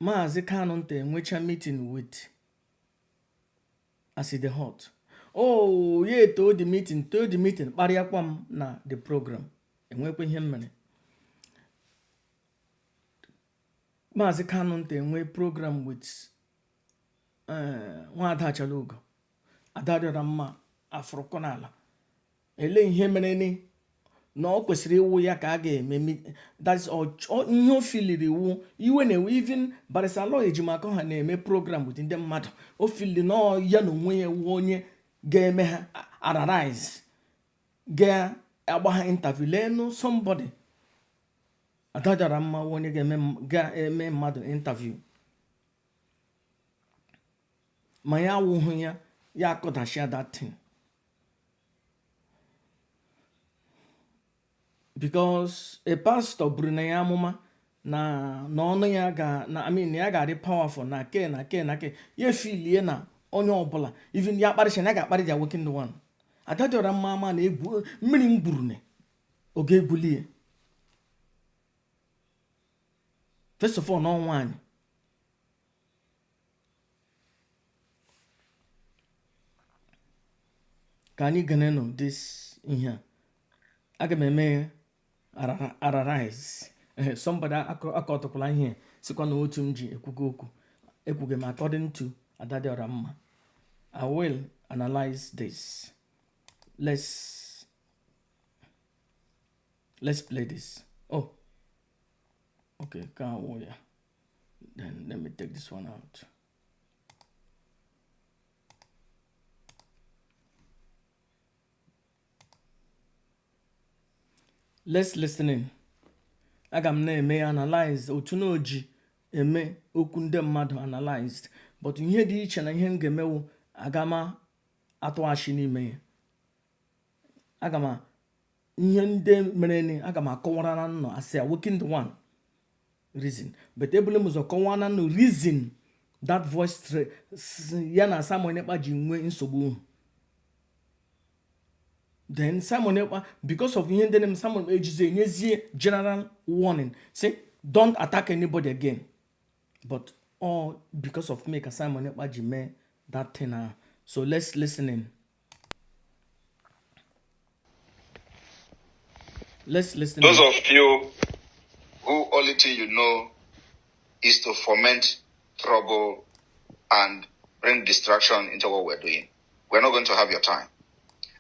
Maazị Kanu nta enwecha meeting with Acid hot. Oh, ya eto the meeting, too the meeting, kparịakwa m na the program. Enwekwa ihe m mere. Maazị Kanu nta enwe program with nwaada Achalugo. Ada dịọra mma afụrụkọ n'ala. Ele ihe mere ni na ọ kwesịrị ịwụ ya ka a ga-eme? That's ihe o filiri iwu iwe na-ewe. Even Barrister Aloy Ejimakor ha na-eme program with ndị mmadụ, o filiri na ya na onwe ya wu onye ga-eme ha analyze, ga-agba ha interview. Leenụ somebody, ada dara mma wụ onye ga-eme mmadụ interview, ma ya awụghị ya, ya akọdachia that thing, because a pastor buru na ya amụma na n'ọnụ ya ga na, I mean, ya ga-adị powerful na ke na ke na ke ya efilie na onye ọbụla, even ya akparịcha na ya ga-akparị the awakened one. Ada dịọra mma ama na egwu mmiri m gwuru ne oge egwulie. First of all, n'ọnwa anyị ka anyị gana this ihe a, aga m eme analyze. Somebody akọtụkwala ihe sikwa na otu m ji ekwugo okwu ekwughị m according to Adadiora Mma. I will analyze this. Let's play this. Oh, okay, can't yeah. Then let me take this one out. Let's listen in. Aga m na-eme analyze otu na oji eme okwu ndị mmadụ analyzed, but ihe dị iche na ihe m ga-emewu aga m atụghachi n'ime ya. Aga m ihe ndị mere aga m akọwara na nnọ asị awaken the one reason, but ebule m ụzọ kọwaa na nnọ reason that voice ya na Simon Ekpa ji nwee nsogbu. Then Simon Ekpa, because of ihe ndị na Simon ejizi enyezie general warning, say don't attack anybody again, but all because of me ka Simon Ekpa ji mee that thing ahụ. So let's listen in. Let's listen. Those of you who only thing you know is to foment trouble and bring distraction into what we're doing, we're not going to have your time.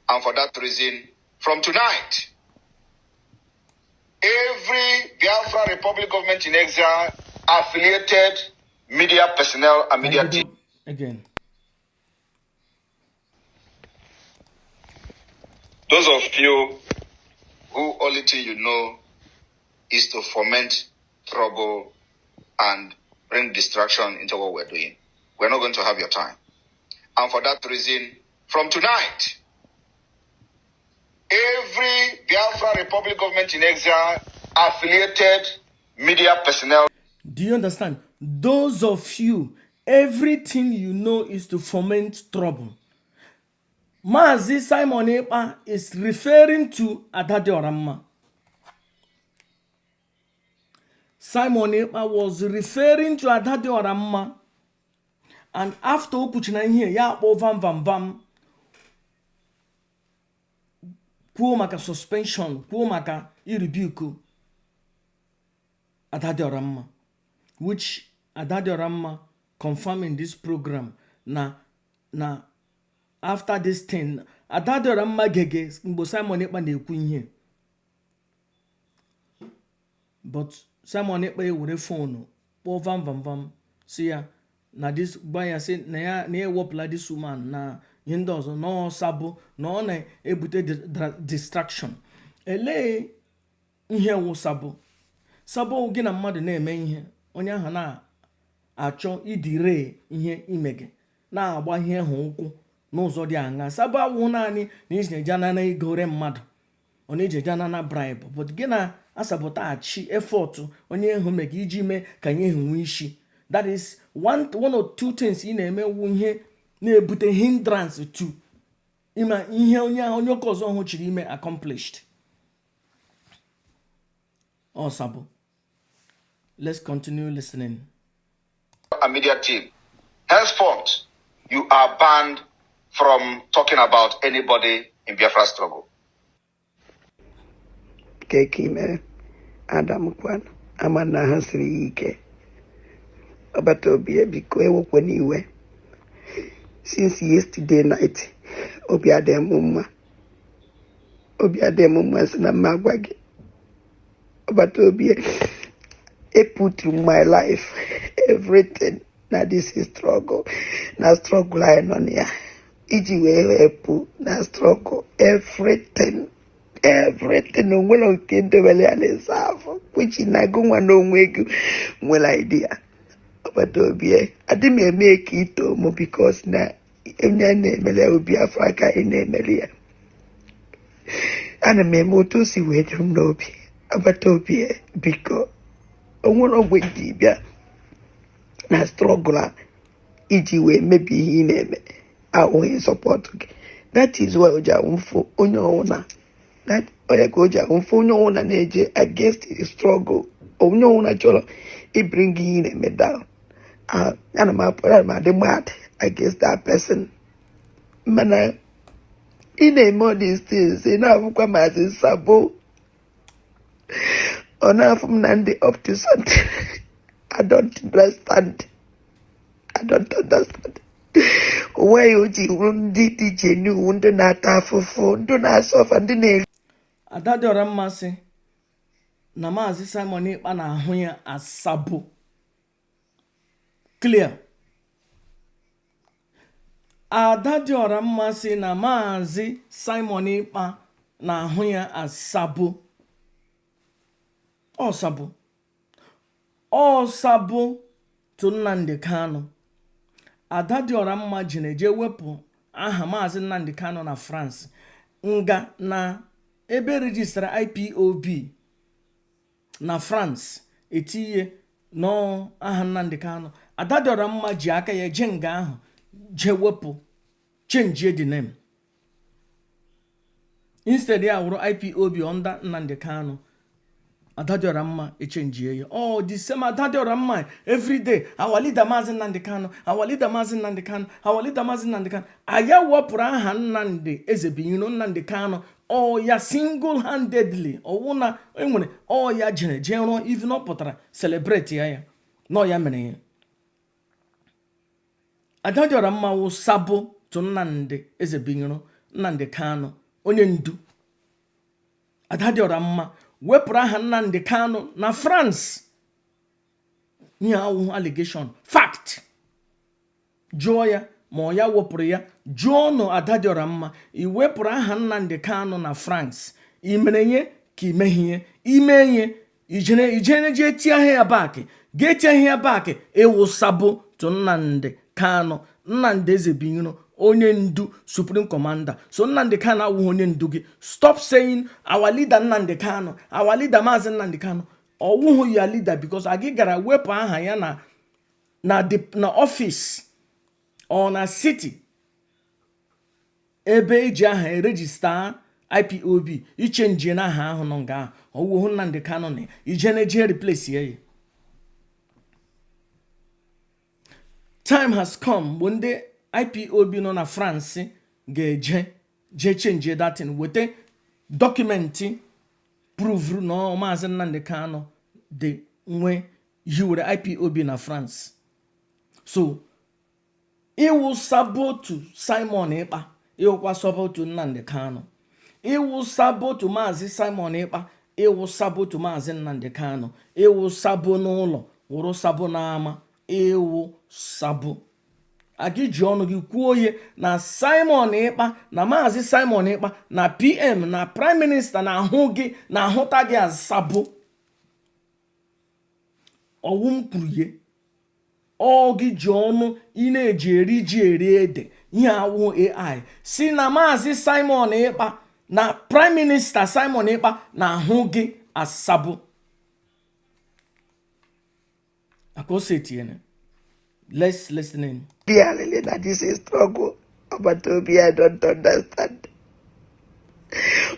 And for that reason, from tonight, every Biafra Republic government in exile affiliated media personnel and media team. Again. Those of you who only thing you know is to foment trouble and bring distraction into what we're doing, we're not going to have your time. And for that reason, from tonight, every Biafra Republic government in exile affiliated media personnel. Do you understand? Those of you, everything you know is to foment trouble. Mazi Simon Ekpa is referring to Adadiora Mma. Simon Ekpa was referring to Adadiora Mma. And after o kwuchara ihe ya akpọ vam vam vam kwuo maka suspension, kwuo maka irebuke Adadiora Mma, which Adadiora Mma confirm in this program na after this thing Adadiora Mma gege mgbe Simon Ekpa na-ekwu ihe, but Simon Ekpa ewere phone kpọọ vam vam vam si ya na this gwa ya sị na ya na ewepụla this woman na ihe ndị ọzọ na ọ sabo na ọ na-ebute distraction. Elee ihe wụ sabo? Sabo gị na mmadụ na-eme ihe, onye ahụ na-achọ idire ihe ime gị, na-agba ihe ahụ ụkwụ n'ụzọ dị aṅa. Sabo awụ naanị na iji eje anana ego re mmadụ, ọ na-eji eje anana bribe, but gị na-asabotage effort onye ahụ mee gị iji mee ka ihe ahụ nwee isi. That is one or two things ị na-eme wu ihe na-ebute hindrance to ime ihe onye ahụ onye ụka ọzọ hụ chiri ime accomplished. Ọ sabo. Let's continue listening. A media team. Henceforth, you are banned from talking about anybody in Biafra struggle. Keke mere Adam kwan ama na ha siri ya ike. Ọbata obi biko ewekwe n'iwe. Since yesterday night, obi adịghị m mma. Obi adịghị m mma sị na mma agwa gị. Ọbata obi e put through my life everything na this is struggle. Na struggle anyị nọ na ya. Iji wee help na struggle everything. Everything onwere nke ndewere ya na-esa afọ, which na gị nwa n'onwe gị nwere idea. Ọbata obi adị m eme ka ito mụ because na onye na-emere obi afọ aka ị na-emere ya. Ana m eme otu o si wee dị m n'obi. Ọbata obi biko onwere ọgwụ ji bịa na struggle a iji wee mebie ihe ị na-eme ahụghị support gị. That is why o ji ahụ mfụ onye ọwụna. That onye ka o ji ahụ mfụ onye ọwụna na-eje against the struggle. Onye ọwụna chọrọ ibring ihe ị na-eme down. Ana m apụ, ana m adị mad against that person. Mana ị na-eme all these things, ị na-afụkwa maazị Sabo. Ọ na-afụ m na ndị up to something. I don't understand. I don't understand. Onweghị o ji wuru ndị dị genuine, ndị na-ata afụfụ, ndị na-asuffer, ndị na-eri. Ada Dịọra Mma sị na Maazị Simon Ekpa na-ahụ ya as sabo. Clear. Ada Dịọra Mma sị na Maazị Simon Ekpa na-ahụ ya as sabo. Ọ sabo, ọ sabo to Nnamdi Kanu. Ada Dịọra Mma jiri eje wepụ aha Maazị Nnamdi Kanu na France, nga na ebe registara IPOB na France, etinye n'aha Nnamdi Kanu. Ada Dịọra Mma ji aka ya jee nga ahụ, jee wepụ, change the name. Instead ya wụrụ IPOB under Nnamdi Kanu, Ada Dịọra Mma echangie ya. Oh, the same Ada Dịọra Mma, everyday, "Our leader Maazị Nnamdi Kanu, our leader Maazị Nnamdi Kanu, our leader Maazị Nnamdi Kanu." Aya wepụrụ aha Nnamdi Ezebiyiro Nnamdi Kanu. Ọ ya single handedly, ọwụ na enwere ọ ya jere jee rụọ. Even ọ pụtara celebrate ya, ya na ọ ya mere ya. Ada Dịọra Mma wụ sabo to Nnamdi Ezebiyiro Nnamdi Kanu, onye ndu. Ada Dịọra Mma wepụrụ aha Nnamdi Kanu na France. Ihe awụ allegation, fact. Jụọ ya ma ọ ya wepụrụ ya. Jụọ nụ Ada Dịọra Mma, ị wepụrụ aha Nnamdi Kanu na France, ị mere ihe ka imeghe ime ihe? Ijere ijere jee tie ahịa ya back, ga-eti ahịa ya back. Ịwụ sabo to Nnamdi Kanu, Nnamdi Ezebiyiro, onye ndu, supreme commander. So Nnamdi Kanu awụghị onye ndu gị. Stop saying "our leader Nnamdi Kanu, our leader Maazị Nnamdi Kanu." Ọwụhụ ya leader because agị gara wepụ aha ya na office ọ na city ebe eji aha eregister IPOB. Ichange na aha ahụ nọ nga ahụ, ọwụhụ Nnamdi Kanu na ije na eje replace ya. Time has come mgbe ndị IPOB nọ na France ga-eje jee change that thing, weta document prove na Maazị Nnamdi Kanu dị nwe hiwere IPOB na France. So ịwụ sabo to Simon Ekpa, ịwụkwa sabo to Nnamdi Kanu. Ịwụ sabo to Maazị Simon Ekpa, ịwụ sabo to Maazị Nnamdi Kanu. Ịwụ sabo n'ụlọ, wụrụ sabo n'ama, ịwụ sabo. Agị ji ọnụ gị kwuo ihe na Simon Ekpa, na Maazị Simon Ekpa, na PM, na prime minister na-ahụ gị, na-ahụta gị as sabo. Ọwụ m kwuru ihe? Ọ gị ji ọnụ ị na-eji eri ji eri ede. Ihe awụ AI si na Maazị Simon Ekpa na prime minister Simon Ekpa na-ahụ gị as sabo. Aka o setiene. Let's listen in. Alele na this is struggle. Ọbata obi, I don't understand.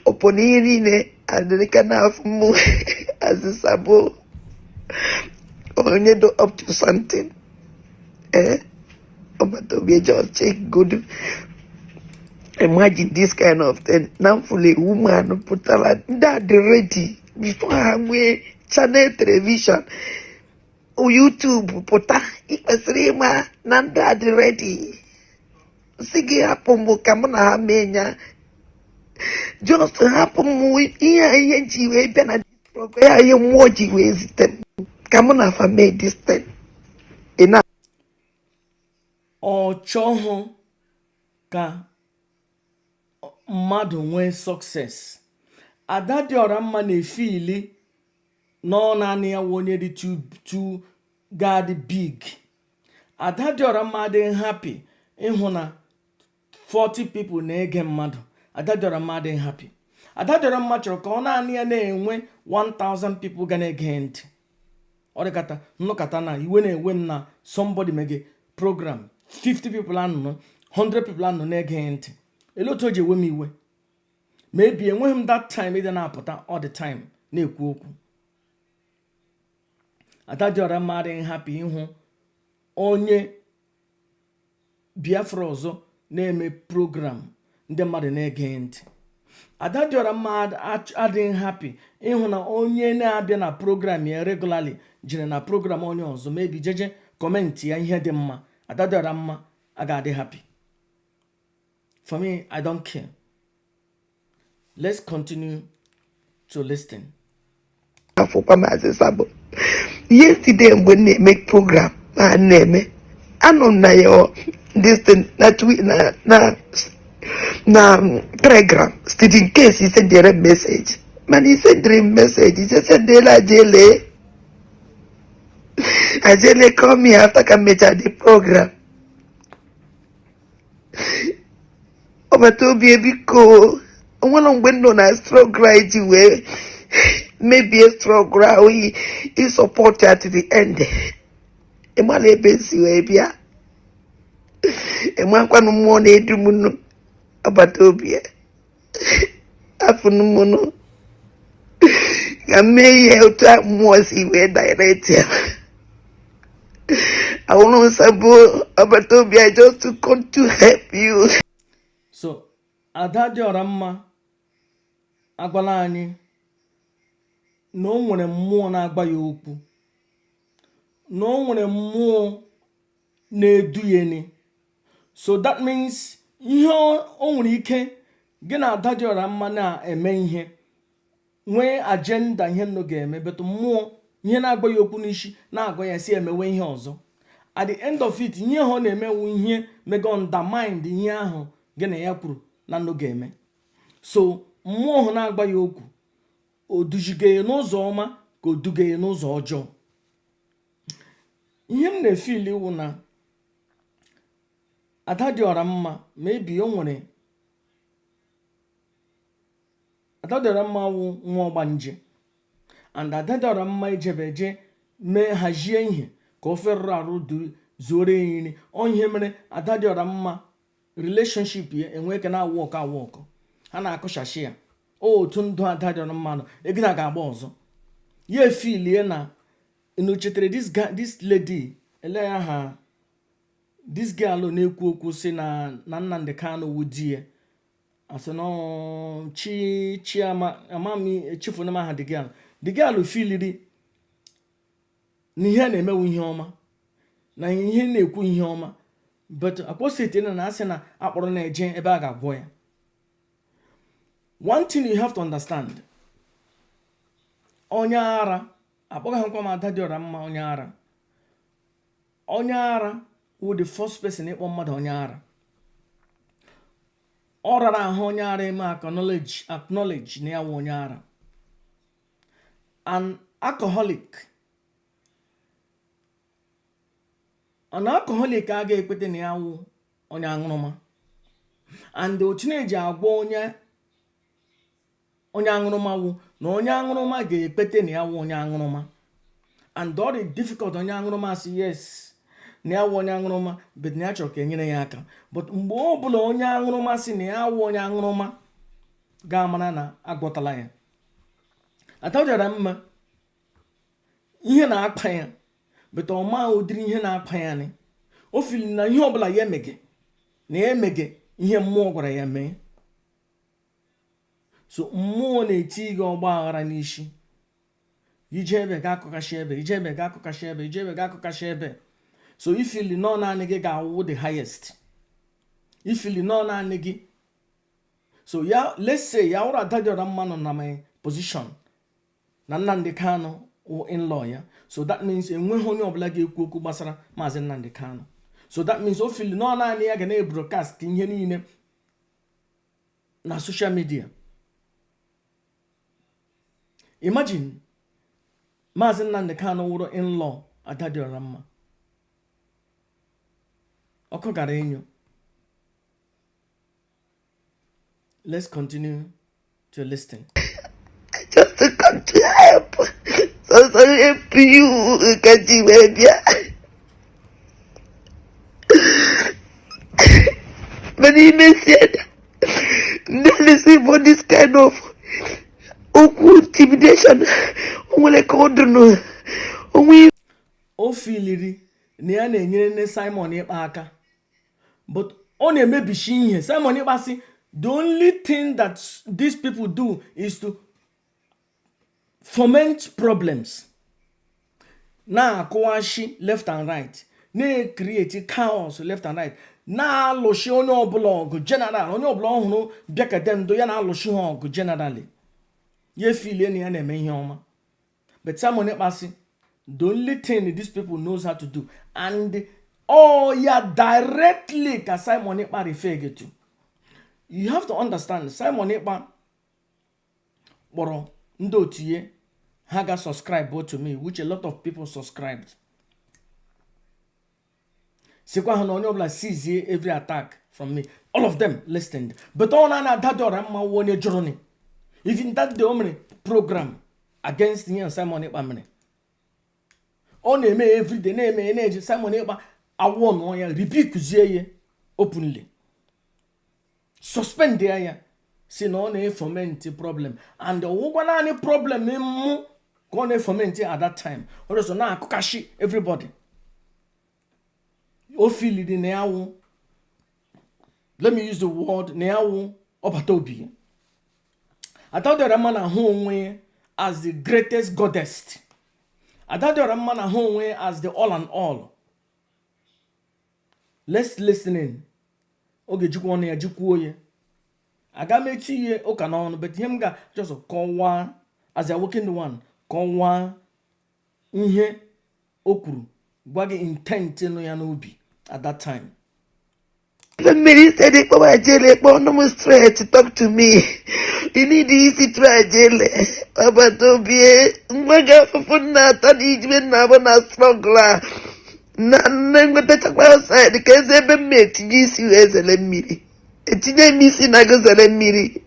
Ọpụ na ihe niile adịrịka na-afụ mụ as sabo, onye do up to something. Eh, ọbata obi, just check good. Imagine this kind of thing na mfụlụ woman pụtara, ndị a dị ready before ha nwee channel television, YouTube pụta. Ị kwesịrị ịma na ndị a dị ready. Si gị hapụ m ka mụ na ha mee ya. Just hapụ m. Ihe a ihe ji wee bịa na program ya, ihe mmụọ ji wee zite m ka mụ na fa mee this thing. Ị na Ọ chọghị ka mmadụ nwee success. Ada Dịọra Mma na-efeeli nọ naanị ya wụ onye dị too too ga-adị big. Ada Dịọra Mma adịghị happy ịhụ na 40 people na-ege mmadụ. Ada Dịọra Mma adịghị happy. Ada Dịọra Mma chọrọ ka ọ naanị ya na-enwe 1000 people ga na-ege ntị. Ọ dịkata nnọkọta na iwe na-ewe m na somebody mege program, 50 people anọ, 100 people anọ na-ege ntị. Ele otu o ji ewe m iwe? Maybe enweghị m that time ịdị na-apụta all the time na-ekwu okwu. Ada Dịọra Mma adịghị happy ịhụ onye Biafra ọzọ na-eme program, ndị mmadụ na-ege ntị. Ada Dịọra Mma adịghị happy ịhụ na onye na-abịa na program ya regularly jere na program onye ọzọ, maybe jeje comment ya ihe dị mma. Ada Dịọra Mma aga-adị happy. For me, I don't care. Let's continue to listen. Afụkwa Maazị Sabo yesterday mgbe m na-eme program ma na-eme, anọ m na ya this thing na tweet na Telegram still, in case he sendere m message, mana he sendere m message, he sendela Ajele. Ajele call me after ka m mechara the program. Ọbata obi, biko, onwere mgbe m nọ na struggle a iji wee mebie struggle ahụ ị support ya to the end. Ịmara ebe m si wee bịa, ịmakwanụ mmụọ na-edu m nụ. Ọbata obi, afụnụ m nụ ka m mee ihe otu a mmụọ si wee direct ya. Awụrụ nsabụ ọbata obi, I just to come to help you. So Ada Dịọra Mma agwala anyị na o nwere mmụọ na-agba ya okwu, na o nwere mmụọ na-edu ya ni. So that means ihe o nwere ike gị na Ada Dịọra Mma na-eme ihe, nwee agenda ihe nnụ ga-eme, but mmụọ ihe na-agba ya okwu n'isi na-agwa ya si emewe ihe ọzọ. At the end of it, ihe ahụ ọ na-emewu ihe mega undermine ihe ahụ gị na ya kwuru na nnụ ga-eme. So mmụọ ahụ na-agba ya okwu, o duziga ya n'ụzọ ọma ka o duga ya n'ụzọ ọjọọ? Ihe m na-efili wụ na Ada Dịọra Mma, maybe o nwere Ada Dịọra Mma wụ nwa ọgbanje, and Ada Dịọra Mma ijebe eje mee hazie ihe ka ofe rụrụ arụ zuoro ya nri. Ọ ihe mere Ada Dịọra Mma relationship ya enwe ike na-awụ ọkọ awụ ọkọ, ha na-akụchachi ya. Otu ndụ Ada Dịọra Mma nọ ego na ga-agba ọzọ ya efilie na unu chetara this guy, this lady, ele ya aha, this girl na-ekwu okwu si na Nnamdi Kanu wụ di ya, asị na chi chi ama ama m echefuna m aha the girl. The girl filiri na ihe na-emewu ihe ọma, na ihe na-ekwu ihe ọma, but akwụsịtị na asị na akpọrọ na-eje ebe a ga-agwọ ya. One thing you have to understand, onye ara akpọghị m Ada Dịọra Mma onye ara. Onye ara wụ the first person ịkpọ mmadụ onye ara. Ọ rara ahụ onye ara eme acknowledge na ya wụ onye ara. An alcoholic, an alcoholic agaghị ekweta na ya wụ onye aṅụrụma. And otu na-eji agwa onye aṅụrụma wụ na onye aṅụrụma ga-ekpete na ya wụ onye aṅụrụma. And ọ dị difficult onye aṅụrụma sị yes, na ya wụ onye aṅụrụma, but na ya chọrọ ka enyere ya aka. But mgbe ọ bụla onye aṅụrụma sị na ya wụ onye aṅụrụma, ga-amara na agwọtala ya. Ada Dịọra Mma, ihe na-akpa ya, but ọ ma ụdịrị ihe na-akpa ya ni. O fili na ihe ọbụla ya emege na ya emege ihe mmụọ gwara ya mee. So mmụọ na-eti gị ọgba aghara n'isi, ije ebe ga akụkashi ebe, ije ebe ga akụkashi ebe, ije ebe ga akụkashi ebe. So ifili nọ naanị gị ga-awụ the highest, ifili nọ naanị gị. So ya, let's say ya wụrụ Ada Dịọra Mma nọ na my position, na Nnamdi Kanu wụ in-law ya, so that means enweghị onye ọbụla ga-ekwu okwu gbasara Maazị Nnamdi Kanu. So that means o fili nọ naanị ya ga na-ebroadcast ihe niile na social media. Imagine Maazị Nnamdi Kanu wụrụ in-law Ada Dịọra Mma, ọkụ gara enyo. Let's continue to listen. I just to come to help. So sorry help you ka ji wee bịa. Mana imesie ndị listen for this kind of okwu intimidation, o nwere ka ọ dị onwe. O filiri na ya na-enyere nne Simon Ekpa aka, but ọ na-emebichi ihe. Simon Ekpa sị The only thing that these people do is to foment problems, na-akụwashi left and right, na-ecreate chaos left and right, na-alụshi onye ọbụla ọgụ general. Onye ọbụla ọhụrụ bịakete ndo ya na-alụshi ha ọgụ generally, ya efilie na ya na-eme ihe ọma. But Simon Ekpa sị the only thing these people knows how to do, and all ya directly ka Simon Ekpa refer to. You have to understand, Simon Ekpa kpọrọ ndị otu ya ha ga subscribe to me, which a lot of people subscribed, sikwa ha na onye ọbụla seize every attack from me. All of them listened, but ọ na Ada Dị Ọra Mma onye jụrụ ni. Even that day o mere program against ihe Simon Ekpa mere, ọ na-eme everyday, na-eme, na-eji Simon Ekpa awụ nụọ ya, rebuke ya openly, suspend ya, ya si na ọ na-efoment problem, and ọwụkwa naanị problem mụ ka ọ na-efoment at that time. Ọ so na-akụkashi everybody. O filiri na ya wụ, let me use the word, na ya wụ ọbata obi ya. Ada Mma na-ahụ onwe ya as the greatest goddess. Ada Mma na-ahụ onwe ya as the all and all. Let's listen in. Oge jikwa ọnụ ya jikwuo ya, aga m echi ihe ụka n'ọnụ, but ihe m ga just kọwaa as a working one, kọwaa ihe o kwuru, gwa gị intent nụ ya n'obi at that time. Ife mmiri said ịkpọwa ejele kpọọ ọnụ m straight, talk to me. You need isi tụrụ ejele ọbata obie ngwa gị afụfụ nna atọ na ijime nna abụ na struggle a na nne nwetachakwa outside ka eze ebe m etinye isi wee zere mmiri, etinye m isi na gị zere mmiri,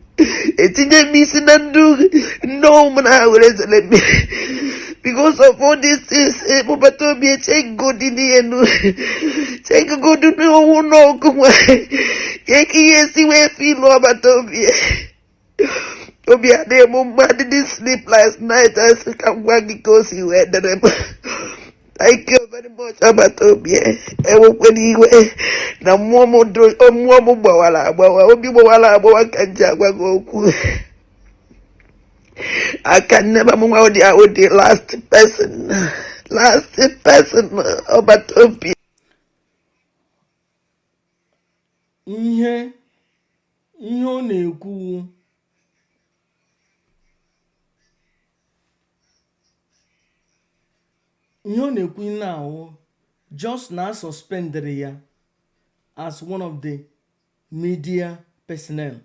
etinye m isi na ndụ nne ụmụ na ha were zere mmiri because of all these things. Ekpọbata obi, echegodi n'elu, chegodi n'owu n'ọkụ nwa ka ihe esi wee filu. Ọbata obi, obi adịghị m mma. I didn't sleep last night. Asị ka m gwa gị ka o si wee dịrị m. Thank you very much. Ọbata obi, ewekwela iwe na mmụọ m mmụọ m gbawara agbawa, obi gbawara agbawa ka m ji agwa gị okwu. I can never move the with the last person, last person. Ọbata obi. Ihe ọ na-ekwu, ihe ọ na-ekwu now, just na suspendere ya as one of the media personnel.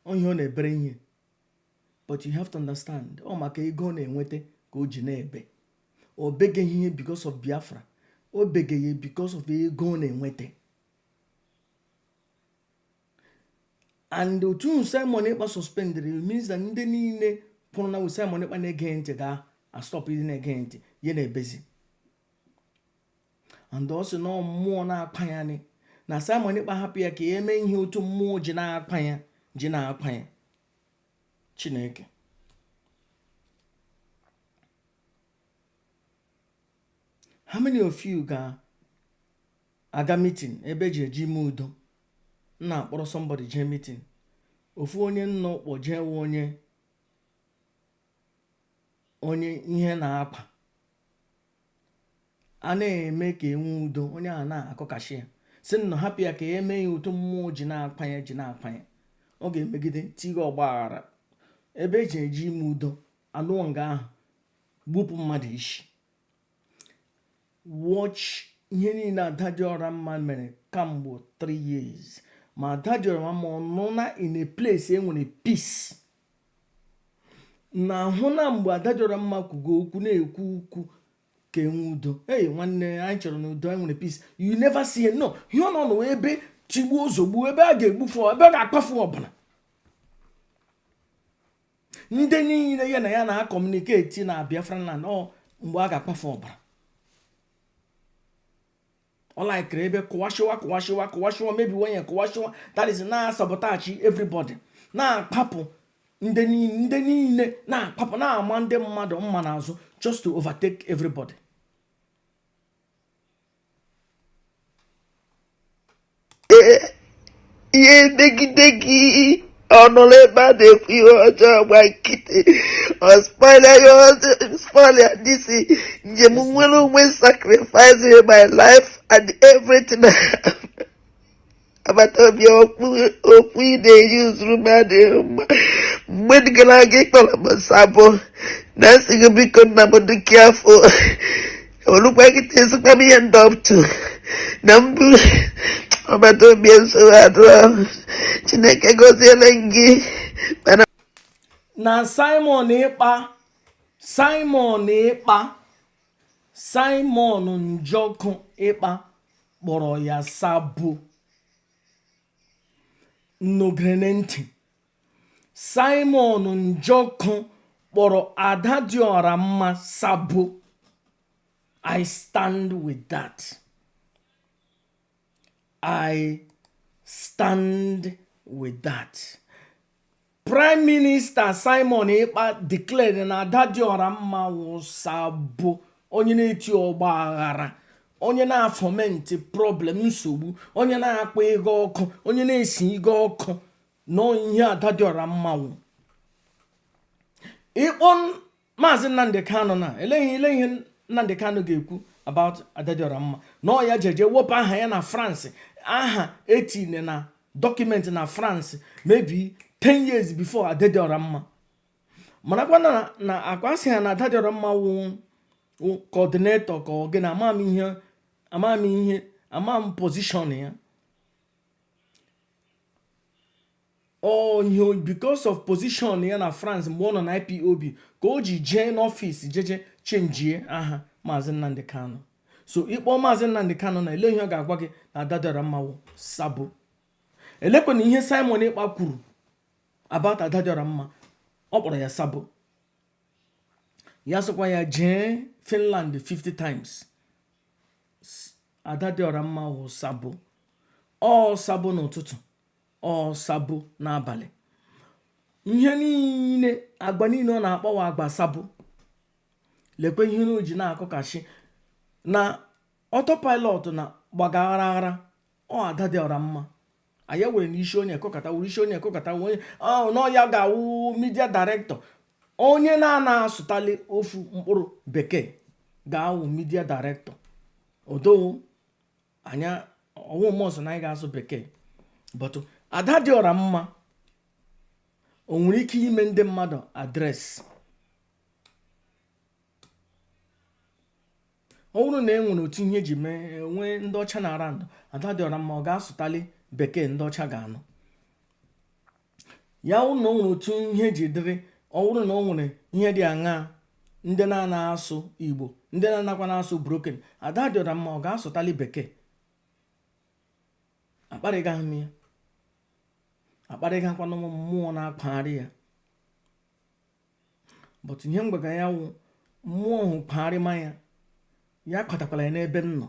Ọ ihe ọ na-ebere ihe, but you have to understand, ọ maka ego ọ na-enweta ka o ji na-ebe. O beghị ihe because of Biafra, o beghị because of ego ọ na-enweta. And otu Simon Ekpa suspendere means that ndị niile pụrụ na Simon Ekpa na-ege ntị ga-astop ịdị na-ege ntị ya na-ebezi. And ọ sị na ọ mmụọ na-akpa ya ni na Simon Ekpa hapụ ya ka ya eme ihe otu mmụọ ji na-akpa ya, ji na-akpa ya. Chineke, how many of you ga-aga meeting ebe eji eji ime udo, nna akpọrọ somebody jee meeting, ofu onye nna ụkpọ jee wụ onye ihe na-akpa, a na-eme ka enwe udo, onye a na-akọkashi ya, si nna hapụ ya ka ya eme ya otu mmụọ ji na-akpa ya, ji na-akpa ya, ọ ga-emegide tiga ọgba aghara ebe eji eji ime udo, alụọ nga ahụ, gbupụ mmadụ isi. Watch ihe niile Ada Dị Ọra Mma mere kamgbe 3 years. Ma Ada Dị Ọra Mma ọ nọ na in a place e nwere peace na ahụ na mgbe Ada Dị Ọra Mma kwugo okwu na-ekwu okwu ka enwe udo, hey nwanne, anyị chọrọ na udo, anyị nwere peace, you never see it. No, ihe ọ nọ n'ụwa ebe tigbuo zogbuo, ebe a ga-egbufu, ebe a ga-akpafu ọbara ndị niile ya na ya na-acommunicate na Biafra land. Ọ mgbe a ga-akpafu ọbara, ọ likere ebe kụwashiwa, kụwashiwa, kụwashiwa, mebiwe ya, kụwashiwa, that is na sabotage everybody, na-akpapụ ndị niile, ndị niile na-akpapụ, na-ama ndị mmadụ mma n'azụ just to overtake everybody. Ee, ihe megide gị. Ọ nọrọ ebe a na-ekwu ihe ọjọọ, gba nkịtị. Ọ spoil ya, spoil ya this njem Let's nwere listen. Onwe sacrifice my life and everything. Agbata obi, okwu okwu ị na-eyi zuru m adịghị mma. Mgbe gara aga ị kpọrọ m sabo na nsị gị, biko nna m, dị careful. Olukwa kịta esikwa m ihe ndị up to na mbụ. Ọbata obi, nsogbu adịrọ. Chineke gọziele gị, mana Na Simon Ekpa, Simon Ekpa, Simon Njọkụ Ekpa kpọrọ ya sabo nnogere ntị. Simon Njọkụ kpọrọ Ada Dịọra Mma sabo. I stand with that. I stand with that. Prime Minister Simon Ekpa declared na Ada Dịọra Mma wụ sabo, onye na-eti ọgba aghara, onye na-afoment problem, nsogbu, onye na-akpọ ego ọkụ, onye na-esi ego ọkụ nọ. Ihe Ada Dịọra Mma wụ, ịkpọ Maazị Nnamdị Kanụ na eleghị ele ihe Nnamdị Kanụ ga-ekwu about Ada Dịọra Mma na ọ ya jeje wepụ aha ya na France, aha etinye na document na France maybe 10 years before Ada Dịọra Mma. Marakwa na akwa sị ha na Ada Dịọra Mma wụ coordinator ka ọ gị na ama m ihe, ama m ihe, ama m position ya. Ọ ihe because of position ya na France mgbe ọ nọ na IPOB ka o ji jee n'office jeje chenjie aha Maazị Nnamdị Kanụ. So ịkpọ Maazị Nnamdị Kanụ na ele ihe ọ ga-agwa gị na Ada Dịọra Mma wụ sabo. Elekwa na ihe Simon Ekpa kwuru about Ada Dịọra Mma, ọ kpọrọ ya sabo. Ya sịkwa ya jee Finland 50 times, Ada Dịọra Mma wụ sabo. Ọ sabo n'ụtụtụ, ọ sabo n'abalị. Ihe niile, agba niile ọ na-akpọwa agba sabo. Lekwe ihe o ji na-akọkashi na autopilot na gbaga aghara aghara. Ọ Ada Dịọra Mma anyị were n'isi onye ekọkata, were isi onye ekọkata, onye ọ nọ ya ga-awụ media director, onye na-ana asụtali ofu mkpụrụ bekee ga-awụ media director. Odo anya ọwụ mọsụ na anyị ga-asụ bekee, but Ada Dịọra Mma o nwere ike ime ndị mmadụ address. Ọ bụrụ na e nwere otu ihe eji mee nwee ndị ọcha na around, Ada Dịọra Mma ọ ga-asụtali bekee ndị ọcha ga-anụ ya. Wụrụ na o nwere otu ihe eji dịrị, ọ bụrụ na o nwere ihe dị aṅaa, ndị na-ana asụ Igbo, ndị na-anakwa na-asụ broken, Ada Dịọra Mma ọ ga-asụtali bekee. Akparịga m ya, akparịgakwana m mmụọ na-akpagharị ya, but ihe m gwaga ya wụ mmụọ hụ kpagharịma ya, ya kpatakwara ya n'ebe m nọ,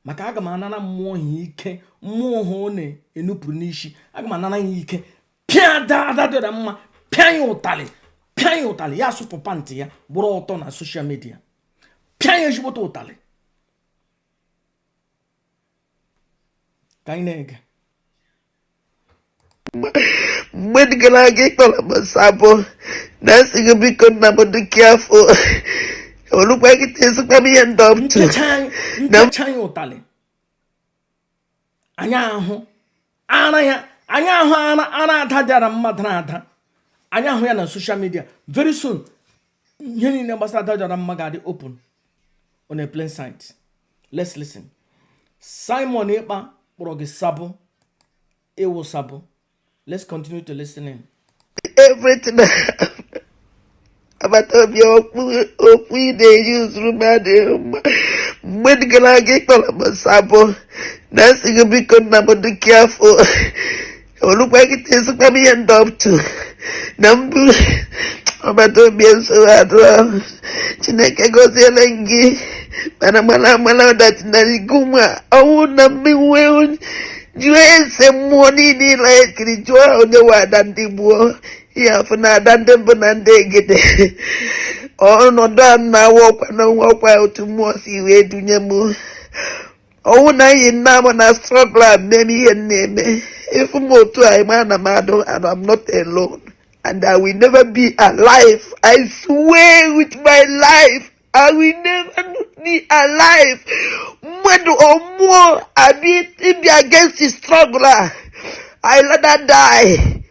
maka aga m anara mmụọ ha ike. Mmụọ ha ọ na-enupụrụ n'isi, aga m anara ya ike, pịa Ada Dịọra Mma, pịa ya ụtalị, pịa ya ụtalị, ya asụpụ pant ya gbụrụ ọtọ na social media, pịa ya ezigbote ụtalị. Ka anyị na-ege. Mgbe gara aga ị kpọrọ m sabo na nsị gị, biko nna m, dị careful. Olukwa kịta esikwa m ihe ndị up to na nkecha ya ụtalị, anyị ahụ ara ya, anyị ahụ ara ara Ada Dịara Mma dara ada, anyị ahụ ya na social media. Very soon ihe niile gbasara Ada Dịara Mma ga-adị open on a plain sight. Let's listen. Simon Ekpa kpọrọ gị sabo, ị wụ sabo. Let's continue to listen in. Everything agbata obi, okwu okwu ị na-eyi zuru m adịghị mma. Mgbe gara aga ị kpọrọ m sabo na nsị gị, biko nna m, dị careful. Olukwa kịta esikwa m ihe ndị up to na mbụ. Ọbata obi, nsogbu adịrọ. Chineke gọziele gị, mana mara amara ọdachi na igu nwa ọnwụ na mmenwe. Jụọ ese mmụọ niile ịla ekiri, jụọ onye nwe ada ndị gboo ihe afụ na ada ndị mbụ na ndị egede. Ọnọdụ a na-awa ọkwa na onwe ọkwa otu mmụọ si wee dunye m ọnwụ na anyị nna m na struggle a mee m ihe m na-eme. Ịfụ m otu a, ịma na m adụ, and I'm not alone, and I will never be alive. I swear with my life, I will never be alive. Mmadụ ọmụọ abịa ịbịa against the struggle a, I rather die.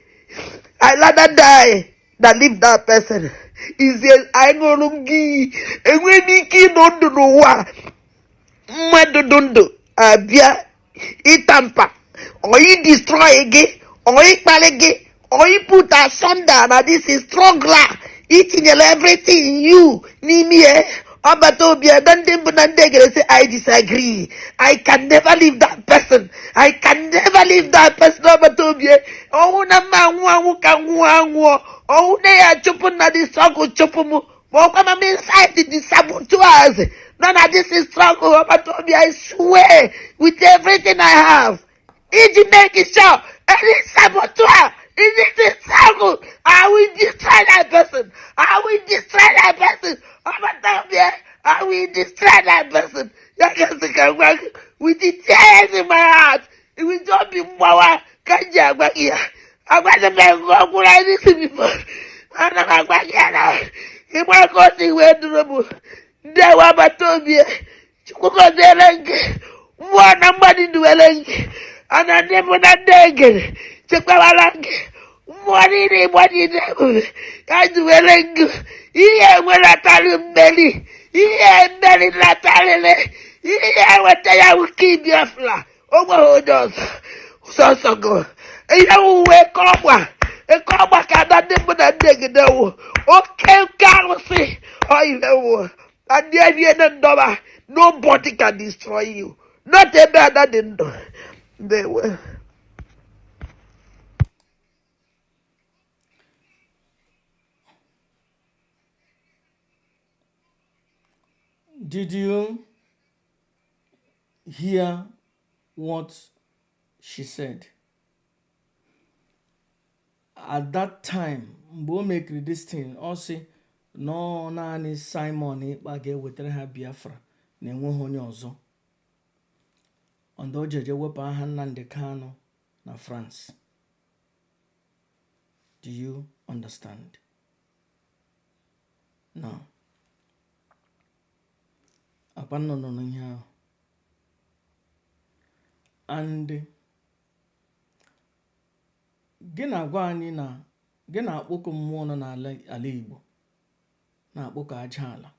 I rather die than leave that person. Izie anyị ṅụrụ m gị iyi, enweghị m ike ịnọ ndụ n'ụwa a. Mmadụ dị ndụ abịa ịtamper or ị destroy gị or ịkparị gị or ị put asunder na this is struggle a itinyere everything in you n'ime ya. Ọbata obi ada, ndị mbụ na ndị egere sị, I disagree. I can never leave that person. I can never leave that person. Ọbata obi, ọnwụ na mma anwụ anwụ ka nwụọ anwụọ, ọnwụ na ya chụpụ na the struggle, chụpụ m, ma ọkwa ma m inside the saboteurs nọ na this is struggle. Ọbata obi, I swear with everything I have iji make sure any saboteur in this struggle, I will destroy that person. I will destroy that person. Ọbata obi, I will destroy that person. Ya gasị ka gwa gị with the tears in my heart, with obi mgbawa ka m ji agwa gị ya. Agwaghị m ego ọgwụrụ anyị si before, ana m agwa gị ya na ịgba ka o si wee duru m. Ndị ewe agbata obi, Chukwu gọziere gị, mmụọ na mmadụ duwere gị, ana ndị bụ na ndị egere chekwabara gị, mmụọ niile Igbo niile ebube ya duwere gị. Ihe enwelatarị mmeri, ihe mmeri natarịrị, ihe enweta ya wuke Biafra. O nweghị onye ọzọ, sọsọ gị. Ihe wuwe eke ọgba, eke ọgba ka ada ndị mbụ na ndị egede wụ oke nke arụsị ọihe wụ na ndị ebie na ndọba. Nobody can destroy you, not ebe ada dị ndụ. Ndewo. Did you hear what she said? At that time, mgbe o mekiri this thing, ọ sị nọọ naanị Simon Ekpa ga-ewetara ha Biafra na enweghị onye ọzọ. And o jeje wepụ aha Nnamdi Kanu na France. Do you understand? Now, akpa nnụnụ n'ihe ahụ. And gị na-agwa anyị na gị na-akpọkọ mmụọ nọ n'ala ala Igbo, na-akpọkọ aja ala,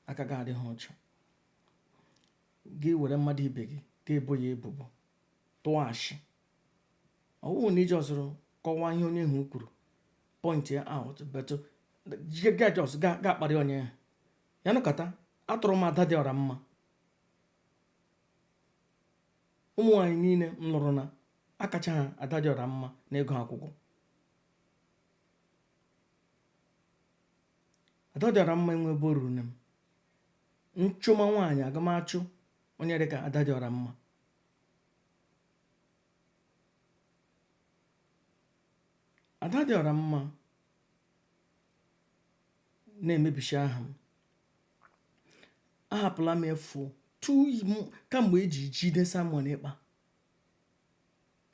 aka gị adịghị ọcha. Gị were mmadụ ibe gị ga-ebo ya ebubo, tụọ ashị. Ọ bụrụ na iji ọzụrụ kọwaa ihe onye ahụ kwuru, point ya out, but ga just ga ga akparị onye ahụ ya nụkọta. Atụrụ m ada dị ọra mma. Ụmụ nwaanyị niile m lụrụ na akacha ha ada dị ọra mma na ego akwụkwọ. Ada dị ọra mma enwe ebe o ruru na m nchụma nwaanyị agamachụ onye dịka ada dị ọra mma. Ada dị ọra mma na-emebichi aha m. Ahapụla m efu kamgbe eji jide Simon Ekpa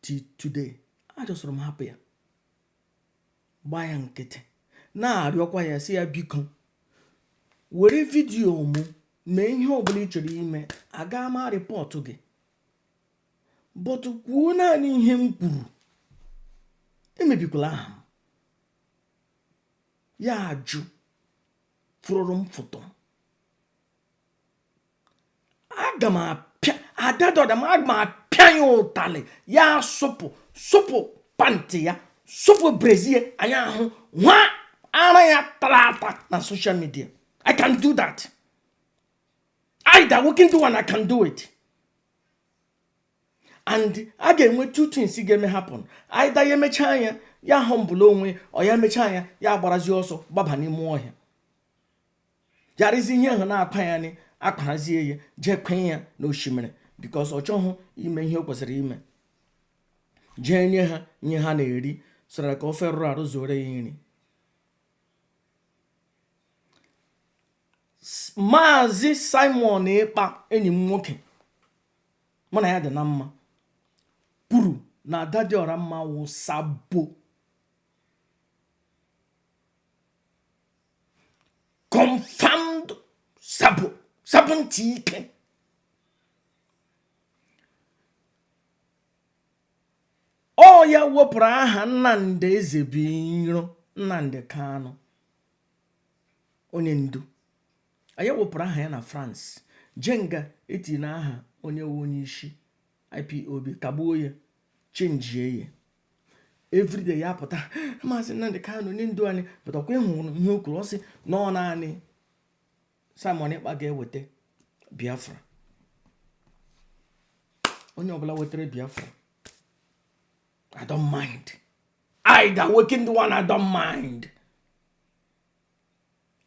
till today. Ajọsọrọ m hapụ ya, gbaa ya nkịtị, na-arịọkwa ya, sị ya biko were video mụ mee ihe ọbụla ị chọrọ ime, aga ma report gị, but kwuo naanị ihe m kwuru, emebikwala aha m. Ya ajụ fụrụrụ m foto. Aga m apịa adadọda m, aga m apịa ya ụtalị, ya sụpụ sụpụ pant ya, sụpụ brassiere anyị ahụ nwa ara ya tara ata na social media. I can do that. I that working do one, I can do it. And a ga-enwe two things ga-eme happen: either ya emechaa ya, ya humble onwe ọ, ya emechaa ya, ya agbarazi ọsọ gbaba n'ime ọhịa, yarịzi ihe ahụ na-akpa ya ni akparazie ya, jee kwenye ya n'osimiri, because ọ chọghị ime ihe o kwesịrị ime, jee nye ha ihe ha na-eri sara ka ofe rụrụ arụ zuore ya nri. Maazị Simon Ekpa, enyi m nwoke, mụ na ya dị na mma, kwuru Na Ada Dị Ọra Mma wụ sabo, confirmed sabo, sabo ntị ike. Ọ ya wepụrụ aha Nnamdi Ezebiro, Nnamdi Kanu, onye ndu anyị, wepụrụ aha ya na France, jee nga etinye aha onye wu onye isi IPOB, kagbuo ya, chenjie ya. Everyday ya pụta, Maazị Nnamdi Kanu, onye ndu anyị, pụtakwa. Ịhụrụ ihe o kwuru? Ọ sị na ọ naanị Simon Ekpa ga-eweta Biafra. Onye ọbụla wetara Biafra, I don't mind. I, the awakened one, I don't mind.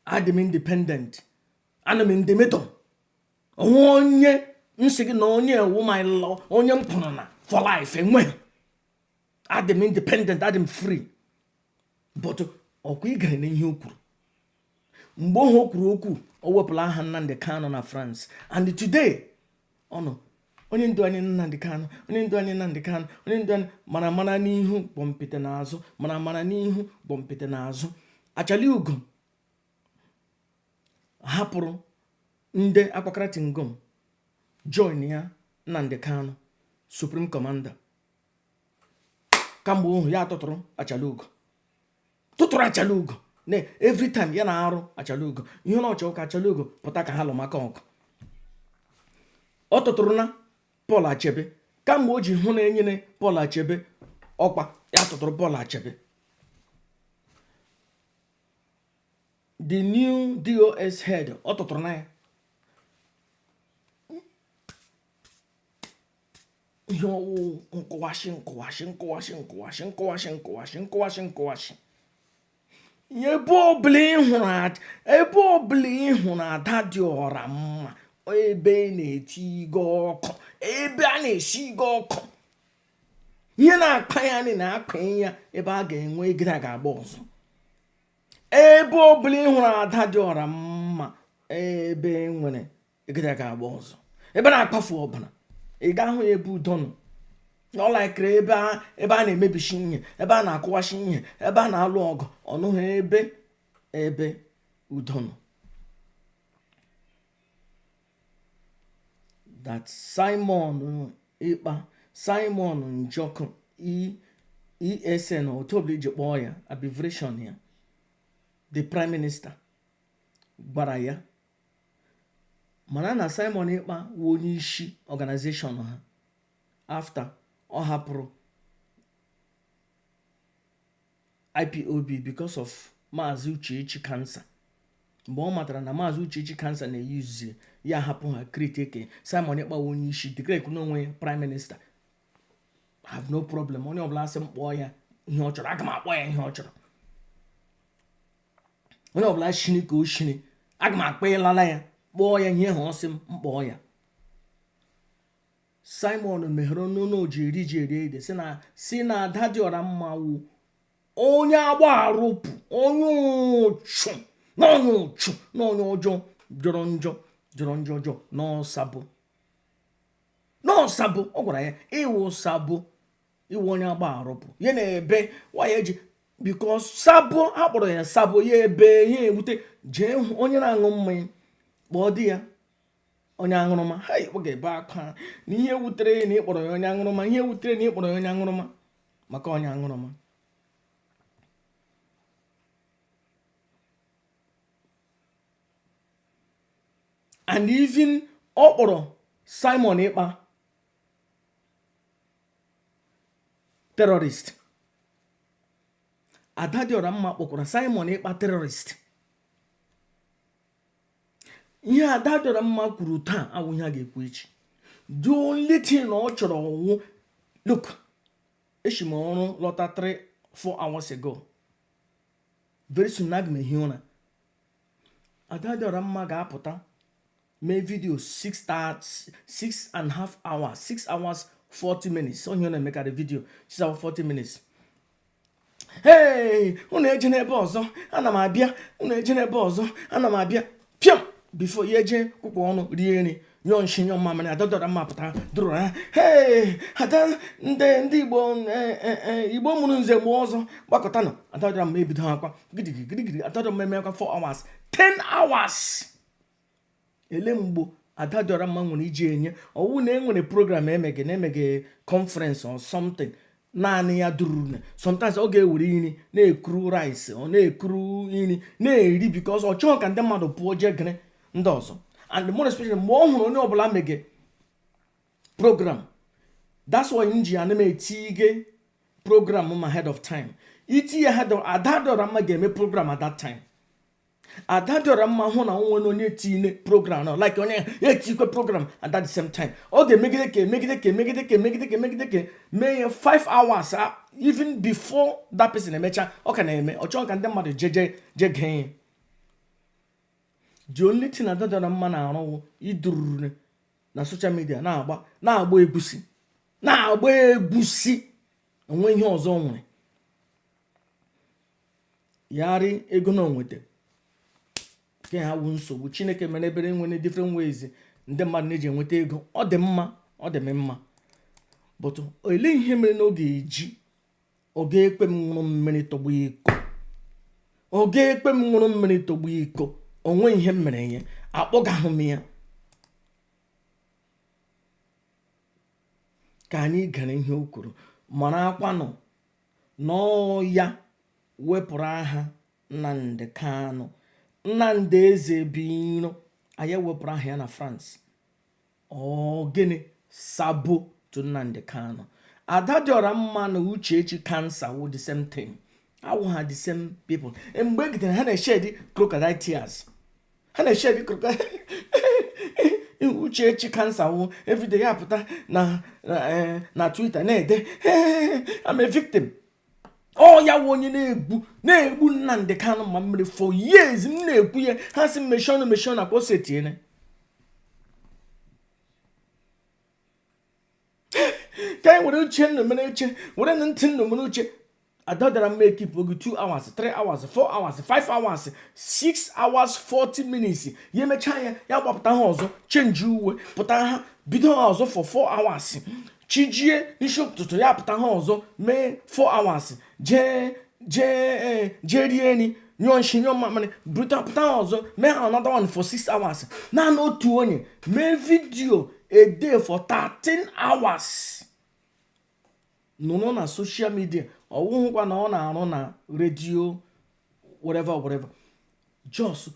Adị m independent, ana m in the middle. Onwe onye nsị gị na onye ewu my law, onye m kwuru na for life, enweghị. Adị m independent, adị m free, but ọkwa ị gere na ihe o kwuru mgbe ohu o kwuru okwu, o wepụla aha Nnamdi Kanu na France. And today ọ nọ, onye ndu anyị Nnamdi Kanu, onye ndu anyị Nnamdi Kanu, onye ndu anyị, mara mara n'ihu, kpọmpịtị n'azụ, mara mara n'ihu, kpọmpịtị n'azụ. Achali Ugo hapụrụ ndị akpakara tingom, join ya Nnamdi Kanu, supreme commander. Kamgbe ohu ya tụtụrụ Achala Ugo, tụtụrụ Achala Ugo na every time ya na-arụ Achala Ugo ihe na ọchọ ka Achala Ugo pụta ka ha lụ maka ọgụ. Ọ tụtụrụ na Paul Achebe. Kamgbe o ji hụ na enyere Paul Achebe ọkwa, ya tụtụrụ Paul Achebe, the new DOS head. Ọ tụtụrụ na ya ihe ọwụ nkụwashi, nkụwashi, nkụwashi, nkụwashi, nkụwashi, nkụwashi, nkụwashi, nkụwashi. Ebe ọbụla ị hụrụ, ebe ọbụla ị hụrụ Ada Dị Ọra Mma, ebe na-eti igo ọkụ, ebe a na-esi igo ọkụ, ihe na-akpa ya na-akpa ya, ebe a ga-enwe ego a ga-agba ọzọ. Ebe ọbụla ị hụrụ Ada Dị Ọra Mma, ebe nwere ego a ga-agba ọzọ, ebe na-akpafu ọbara, ị ga-ahụ ya. Ebe udo nọ na ọ laikiri ebe a na-emebishi ihe, ebe a na-akụwashi ihe, ebe a na-alụ ọgụ, ọnụghị ebe udo nọ. That Simon Ekpa, Simon Njoku, ESN, otu ọbụla iji kpọọ ya, abbreviation ya, the prime minister gwara ya mana na Simon Ekpa wụ onye isi organization ha after ọ hapụrụ IPOB because of Maazị Uchechi cancer. Mgbe ọ matara na Maazị Uchechi cancer na-eyuzi ya, hapụ ha, create eke Simon Ekpa wụ onye isi, declare n'onwe ya prime minister. Have no problem. Onye ọbụla asị m kpọọ ya ihe ọ chọrọ, aga m akpọ ya ihe ọ chọrọ. Onye ọbụla shiri ka o shiri, aga m akpọ ịlala ya, kpọọ ya ihe ha ọ sị m kpọọ ya. Simon meghere n'ụlọ ji eri ji eri ede, si na Ada Dị Ọra Mma wụ onye agba arụpụ, onye ụchụ na onye ụchụ na onye ọjọọ, jọrọ njọ, jọrọ njọ ọjọọ, n'ọsabụ, n'ọsabụ. Ọ gwara ya, ịwụ sabo, iwe onye agba arụpụ ya na ebe nwanyị eji because sabo akpọrọ ya sabo, ya ebe ihe ewute. Jee hụ onye na-aṅụ mmanya, kpọọ di ya onye aṅụrụma, ha ọ ga-ebe akwa na ihe wutere ya na ịkpọrọ ya onye aṅụrụma, ihe wutere na ịkpọrọ ya onye aṅụrụma, maka onye aṅụrụma. And even ọ kpọrọ Simon Ekpa terrorist. Ada Dị Ọra Mma kpọkwara Simon Ekpa terrorist. Ihe Ada Dị Ọra Mma kwuru taa awụ ihe a ga-ekwu echi. The only thing na ọ chọrọ ọnwụ, look, eshi m ọrụ lọta 3 4 hours ago. Very soon aga m ehi ụra. Ada Dị Ọra Mma ga-apụta mee video 6 and half hours, 6 hours 40 minutes. Onye ọ na-emekarị video 6 hours 40 minutes. Hey, unu eje n'ebe ọzọ, ana m abịa. Unu eje n'ebe ọzọ, ana m abịa. Pịam, before ya eje kwụkwọ ọnụ rie nri. Nyụọ nshi, nyụọ mamịrị, Ada Dịọra Mma pụtara dụrụ ha. Hey, ada ndị ndị Igbo, Igbo mụrụ nze mụọ ọzọ, gbakọta nọ. Ada Dịọra Mma ebido ha akwa gidigidi gidigidi. Ada Dịọra Mma eme akwa 4 hours, 10 hours. Ele mgbo Ada Dịọra Mma nwere iji enye ọwụ na enwere program emege na emege conference or something naanị ya dururu. Sometimes ọ ga-ewere nri na-ekuru rice, ọ na-ekuru nri na-eri, because ọ chọghị ka ndị mmadụ pụọ jee gere ndị ọzọ. And more especially mgbe ọ hụrụ onye ọbụla mege program. That's why m ji ana m etige program ma ahead of time. Itinye ahead of, Ada Dịọra Mma ga-eme program at that time. Ada Dịọra Mma hụ na onwe onye tinye program na like onye etikwe program at that same time, ọ ga-emegide ka emegide ka emegide ka emegide ka emegide ka mee ya 5 hours, even before that person emecha. Ọ ka na-eme, ọ chọghị ka ndị mmadụ jeje je gee ya. The only thing Ada Dịọra Mma na-arụ idururu na social media na-agba na-agba egusi, na-agba egusi. Onwe ihe ọzọ o nwere yarị ego na onweta nke ha wu nsogbu. Chineke mere ebere, nwere different ways ndị mmadụ na-eji enweta ego. Ọ dị mma, ọ dị m mma, but olee ihe mere na ọ ga-eji ọ ga-ekpe m ṅụrụ mmiri tọgbọ iko? Ọ ga-ekpe m ṅụrụ mmiri tọgbọ iko? Onwe ihe m mere ya, akpọgahụ m ya. Ka anyị gere ihe o kwuru, mara akwanụ nọọ ya wepụrụ aha Nnamdi Kanu, Nnamdi Ezebiro. Anyị ewepụrụ aha ya na France. Ọ gịnị sabo to Nnamdi Kanu? Ada Dịọra Mma na Uchechi cancer wụ the same thing, awụ ha the same people. Mgbe egidere ha na-eshed crocodile tears, ha na-eshed crocodile. Uchechi cancer wụ everyday ya pụta na Twitter na-ede, "I'm a victim." Ọ ya wụ onye na-egbu na-egbu Nnamdi Kanu ma mmiri for years. M na-ekwu ya, ha si mechie ọnụ, mechie ọnụ, akwa ose tiene. Ka anyị were uche nnụ mere uche, were ntị nnụ mere uche. Ada Dịọra Mma ekipụ oge 2 hours, 3 hours, 4 hours, 5 hours, 6 hours, 40 minutes. Ya emechaa ya, ya gbapụta ha ọzọ, change uwe, pụta ha, bido ha ọzọ for 4 hours. Chijie n'isi ụtụtụ, ya pụta ha ọzọ, mee 4 hours, jee jee jee rie nri, nyụọ nshi, nyụọ mamịrị, pụta pụta ha ọzọ, mee ha another one for 6 hours. Naanị otu onye mee video a day for 13 hours nụrụ na social media. Ọwụhụkwa na ọ na-arụ na redio, whatever whatever. Just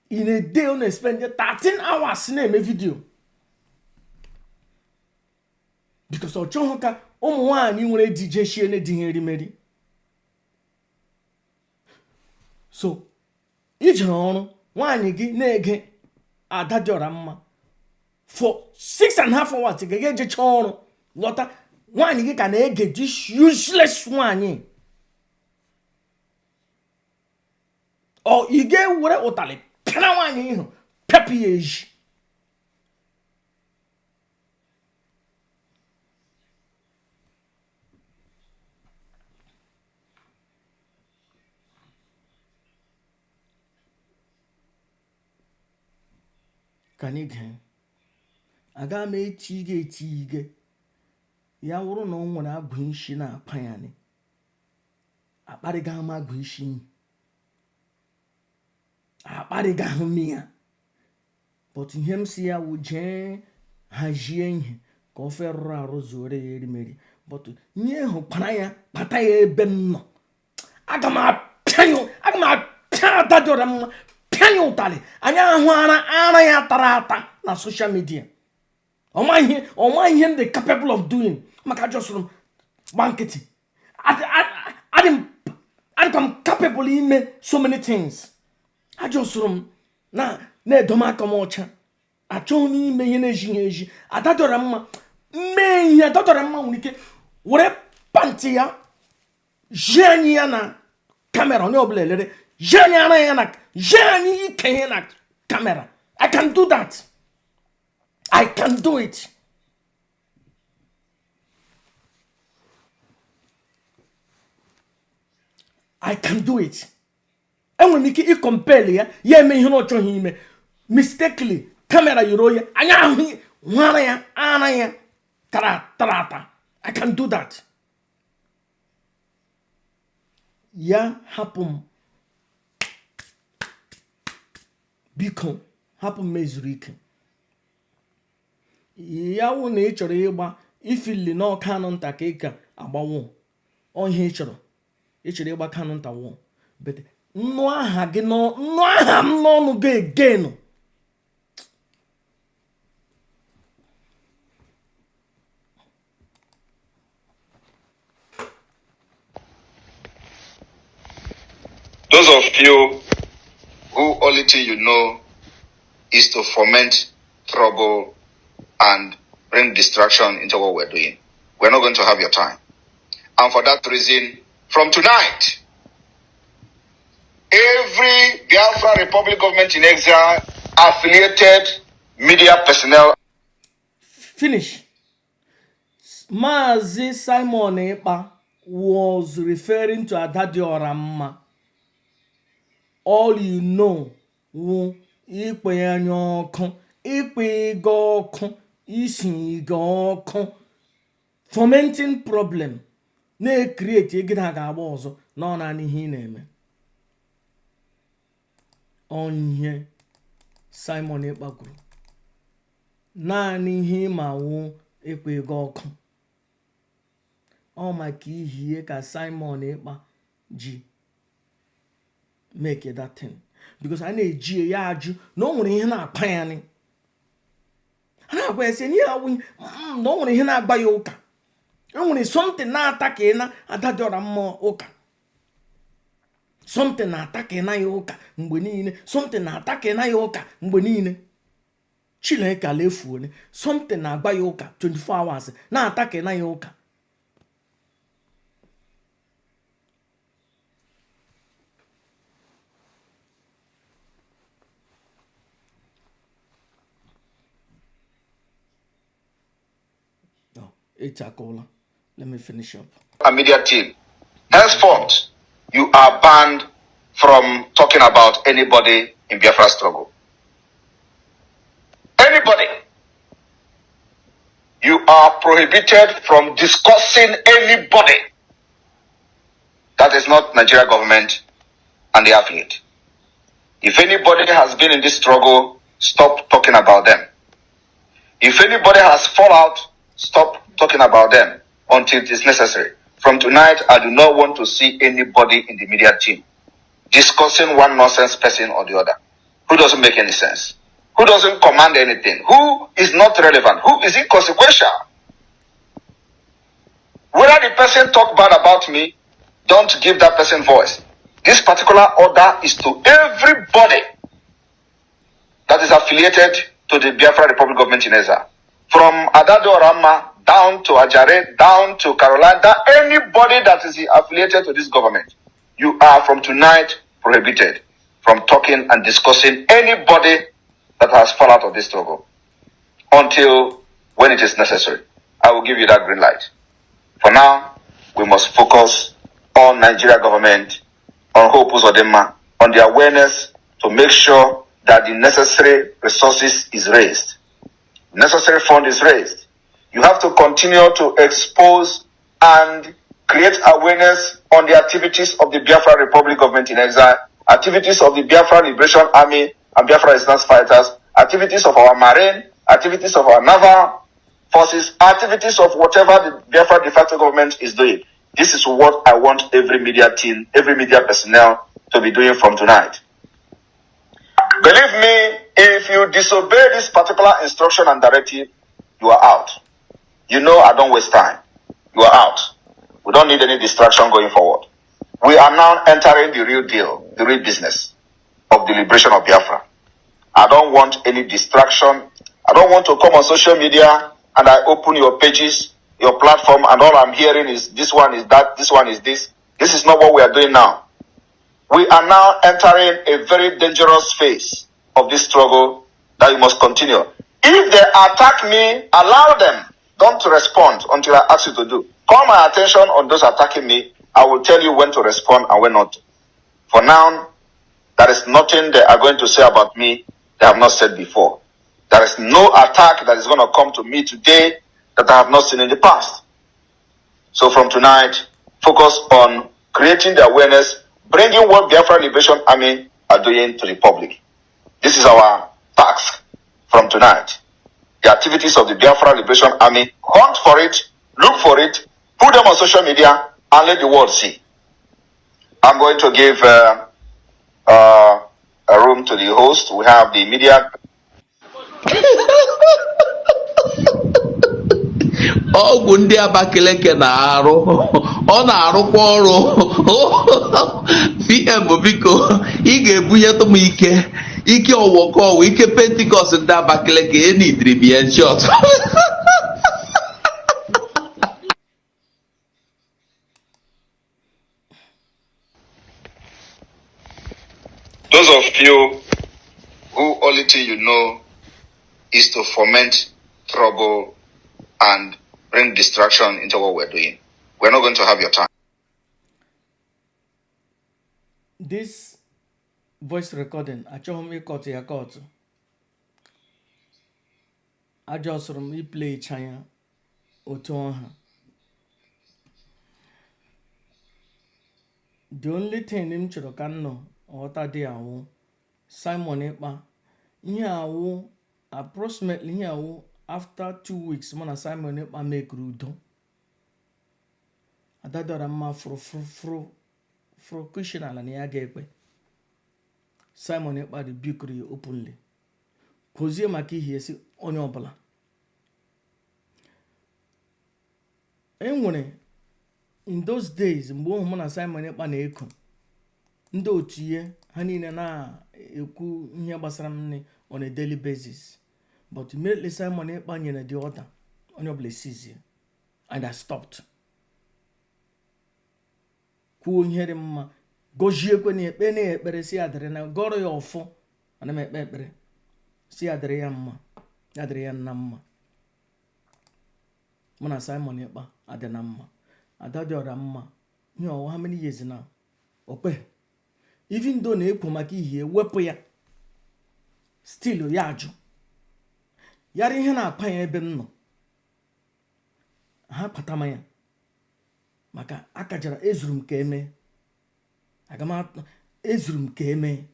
in a day, ọ na-spend 13 hours na-eme video because ọ chọghị ka ụmụ nwaanyị nwere di jeshie na di ha erimeri. So ijere ọrụ, nwaanyị gị na-ege Ada Dịọra Mma for 6.5 hours. Ga ejecha ọrụ lọta, nwaanyị gị ka na-ege this useless nwaanyị. Ọ ị ga-ewere ụtalị pịara nwaanyị ihu, pepụ ya eji. Ka anyị gee. Aga m eti ige eti ige ya wụrụ na ọ nwere agụ isi na-akpa ya ni akparịga m agụ isi, akparịga m ya. But ihe m si ya wụ jee hazie ihe ka ofe rụrụ arụ zuore ya erimeri. But ihe hụ kpara ya kpata ya ebe m nọ, aga m apịa ya, aga m apịa Ada Dịọra Mma, pịa ya ụtarị. Anyị ahụ ara ara ya tara ata na social media. Ọma ihe, ọma ihe m dị capable of doing, maka jọsụrụ m gba nkịtị. Adịkwa m capable ime so many things. Ajọsụrụ m na na-edome aka m ọcha. Achọghị m ime ihe na-ejighị eji. Ada Dịọra Mma mee ihe, Ada Dịọra Mma nwere ike were pant ya ji anyị ya na camera, onye ọbụla elere, ji anyị ara ya na ji anyị ike ihe na camera. I can do that, I can do it. I can do it. Enwere m ike ịcompel ya, ya eme ihe na ọ chọghị ime mistakenly. Camera yiri oye anya ahụ nwara ya ara ya tara tara ata. I can do that. Ya hapụ m, biko hapụ m ezuru ike. Ya wụ na ị chọrọ ịgba ifili na Kanunta ka ị ka agbawo ihe ị chọrọ, ị chọrọ ịgba Kanunta war, but nnu aha gị, nnu aha m n'ọnụ gị again. Those of you who only thing you know is to foment trouble and bring distraction into what we're doing, we're not going to have your time. And for that reason, from tonight, every Biafra Republic government in exile affiliated media personnel Finish. Maazị Simon Ekpa was referring to Adadiora Mma. All you know wụ ikpe anya ọkụ, ikpe ịga ọkụ, isi ịga ọkụ, fomenting problem, na-ecreate ego na ga-agba ọzọ na ọ naanị ihe ị na-eme. Onye Simon Ekpa kwuru naanị ihe ịma wụ ịkpa ego ọkụ. Ọ maka ihie ka Simon Ekpa ji make that thing, because a na-eji ya ajụ na o nwere ihe na-akpa ya ni a na-agwa ya sị ihe awụ na o nwere ihe na-agba ya ụka, e nwere something na-ata ka ị na Adadiora Mma ụka, something na-ata ka ị na ya ụka mgbe niile, something na-ata ka ị na ya ụka mgbe niile. Chineke ala efuone, something na-agba ya ụka 24 hours, na-ata ka ị na ya ụka. Oh, it's akụla. Let me finish up. A media team. Henceforth, you are banned from talking about anybody in Biafra struggle. Anybody. You are prohibited from discussing anybody that is not Nigeria government and the affiliate. If anybody has been in this struggle, stop talking about them. If anybody has fallen out, stop talking about them until it is necessary. From tonight, I do not want to see anybody in the media team discussing one nonsense person or the other who doesn't make any sense, who doesn't command anything, who is not relevant, who is inconsequential. Whether the person talk bad about me, don't give that person voice. This particular order is to everybody that is affiliated to the Biafra Republic government in exile. From Adado Rama down to Ajare, down to Caroline, that anybody that is affiliated to this government, you are from tonight prohibited from talking and discussing anybody that has fallen out of this struggle until when it is necessary. I will give you that green light. For now, we must focus on Nigeria government, on Hope Uzodinma, on the awareness to make sure that the necessary resources is raised. Necessary fund is raised. You have to continue to expose and create awareness on the activities of the Biafra Republic government in exile, activities of the Biafra Liberation Army and Biafra Resistance fighters, activities of our marine, activities of our naval forces, activities of whatever the Biafra de facto government is doing. This is what I want every media team, every media personnel to be doing from tonight. Believe me, if you disobey this particular instruction and directive, you are out. You know I don't waste time. You are out. We don't need any distraction going forward. We are now entering the real deal, the real business of the liberation of Biafra. I don't want any distraction. I don't want to come on social media and I open your pages, your platform, and all I'm hearing is this one is that, this one is this. This is not what we are doing now. We are now entering a very dangerous phase of this struggle that you must continue. If they attack me, allow them. Don't respond until I ask you to do. Call my attention on those attacking me. I will tell you when to respond and when not to. For now, there is nothing they are going to say about me they have not said before. There is no attack that is going to come to me today that I have not seen in the past. So from tonight, focus on creating the awareness, bringing what Biafra Liberation Army are doing to the public. This is our task from tonight. The activities of the Biafra Liberation Army, hunt for it, look for it, put them on social media, and let the world see. I'm going to give a room to the host. We have the media. Ọgwụ ndị Abakaliki na-arụ, ọ na-arụkwa ọrụ. PM, biko, ị ga-ebunyetụ m ike ike ọwọkọ ọwụ ike Pentecost ndị Abakaliki enidiri m ya in short. Those of you who only thing you know is to foment trouble and bring distraction into what we're doing, we're not going to have your time. This voice recording, achọghị m ịkọtụ ya kọtụ. Ajọsụrụ m iplay cha ya otu ọha. The only thing m chọrọ ka m nọ ghọta dị awụ Simon Ekpa ihe awụ approximately ihe awụ after 2 weeks mụ na Simon Ekpa mekuru udo. Adadọra mma fụrụ fụrụ fụrụ fụrụ kushin ala na ya ga-ekpe. Simon Ekpa rebuked ya openly, kwuzie maka ihe si onye ọbụla e nwere in those days mgbe ụmụ mụ na Simon Ekpa na-eko ndị otu ihe ha niile na-ekwu ihe gbasara m nne on a daily basis. But immediately Simon Ekpa nyere the order, onye ọbụla esizie and I stopped. Kwuo ihe dị mma, gọziekwe na ekpe na ekpere si ya dịrị na gọrọ ya ọfụ. Ana m ekpe ekpere si ya dịrị ya mma, ya dịrị ya nna mma. Mụ na Simon Ekpa adị na mma, ada dị ọra mma. Ihe ọwa how many years now okpe, even though na-ekwo maka ihie wepụ ya, still ya ajụ yara ihe na-akpa ya ebe m nọ. Ha kpatama ya maka akajara ezuru m ka eme aga m ezuru m ka eme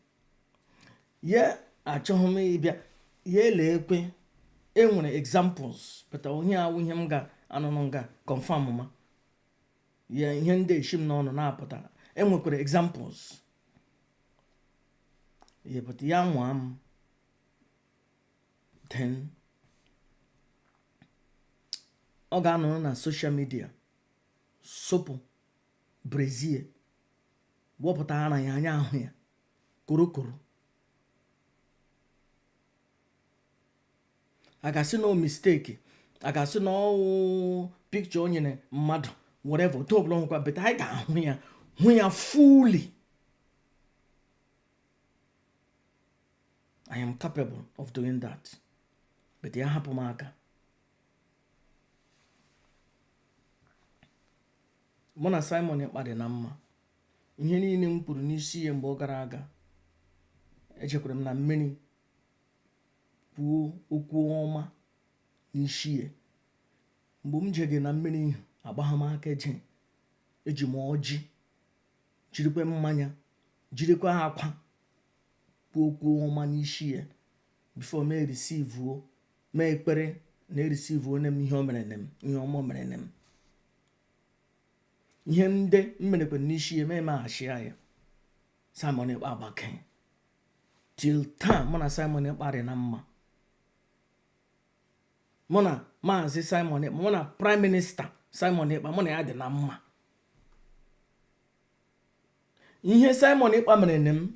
ya. Achọghị m ịbịa ya ele ekwe. Enwere examples, but onye awụ ihe m ga-anọ nga confirm ma ya ihe ndị eshi m n'ọnụ na-apụta. Enwekwara examples ya, but ya nwa m then ọ ga-anọ na social media sopụ brezie wepụta ara ya anya ahụ ya korokoro. A ga-asị na o mistake, a ga-asị na ọwụ picture o nyere mmadụ, whatever, otu ọbụla nwekwa, but anyị ga-ahụ ya, hụ ya fully. I am capable of doing that, but ya hapụ m aka. Mụ na Simon Ekpa dị na mma. Ihe niile m kwuru n'isi ya mgbe ọ gara aga, echekwara m na mmiri kwuo okwu ọma n'isi ya. Mgbe m jege na mmiri agbagha m aka eje, eji m ọjị, jirikwa mmanya, jirikwa akwa kwuo okwu ọma n'isi ya before m erisivuo mee ekpere na erisivuo m ihe o mere m, ihe ọma o mere m, ihe ndị m merekwa n'isi ya mee meghachi ya. Simon Ekpa agbake till taa. Mụ na Simon Ekpa dị na mma. Mụ na Maazị Simon Ekpa, mụ na Prime Minister Simon Ekpa, mụ na ya dị na mma. Ihe Simon Ekpa mere m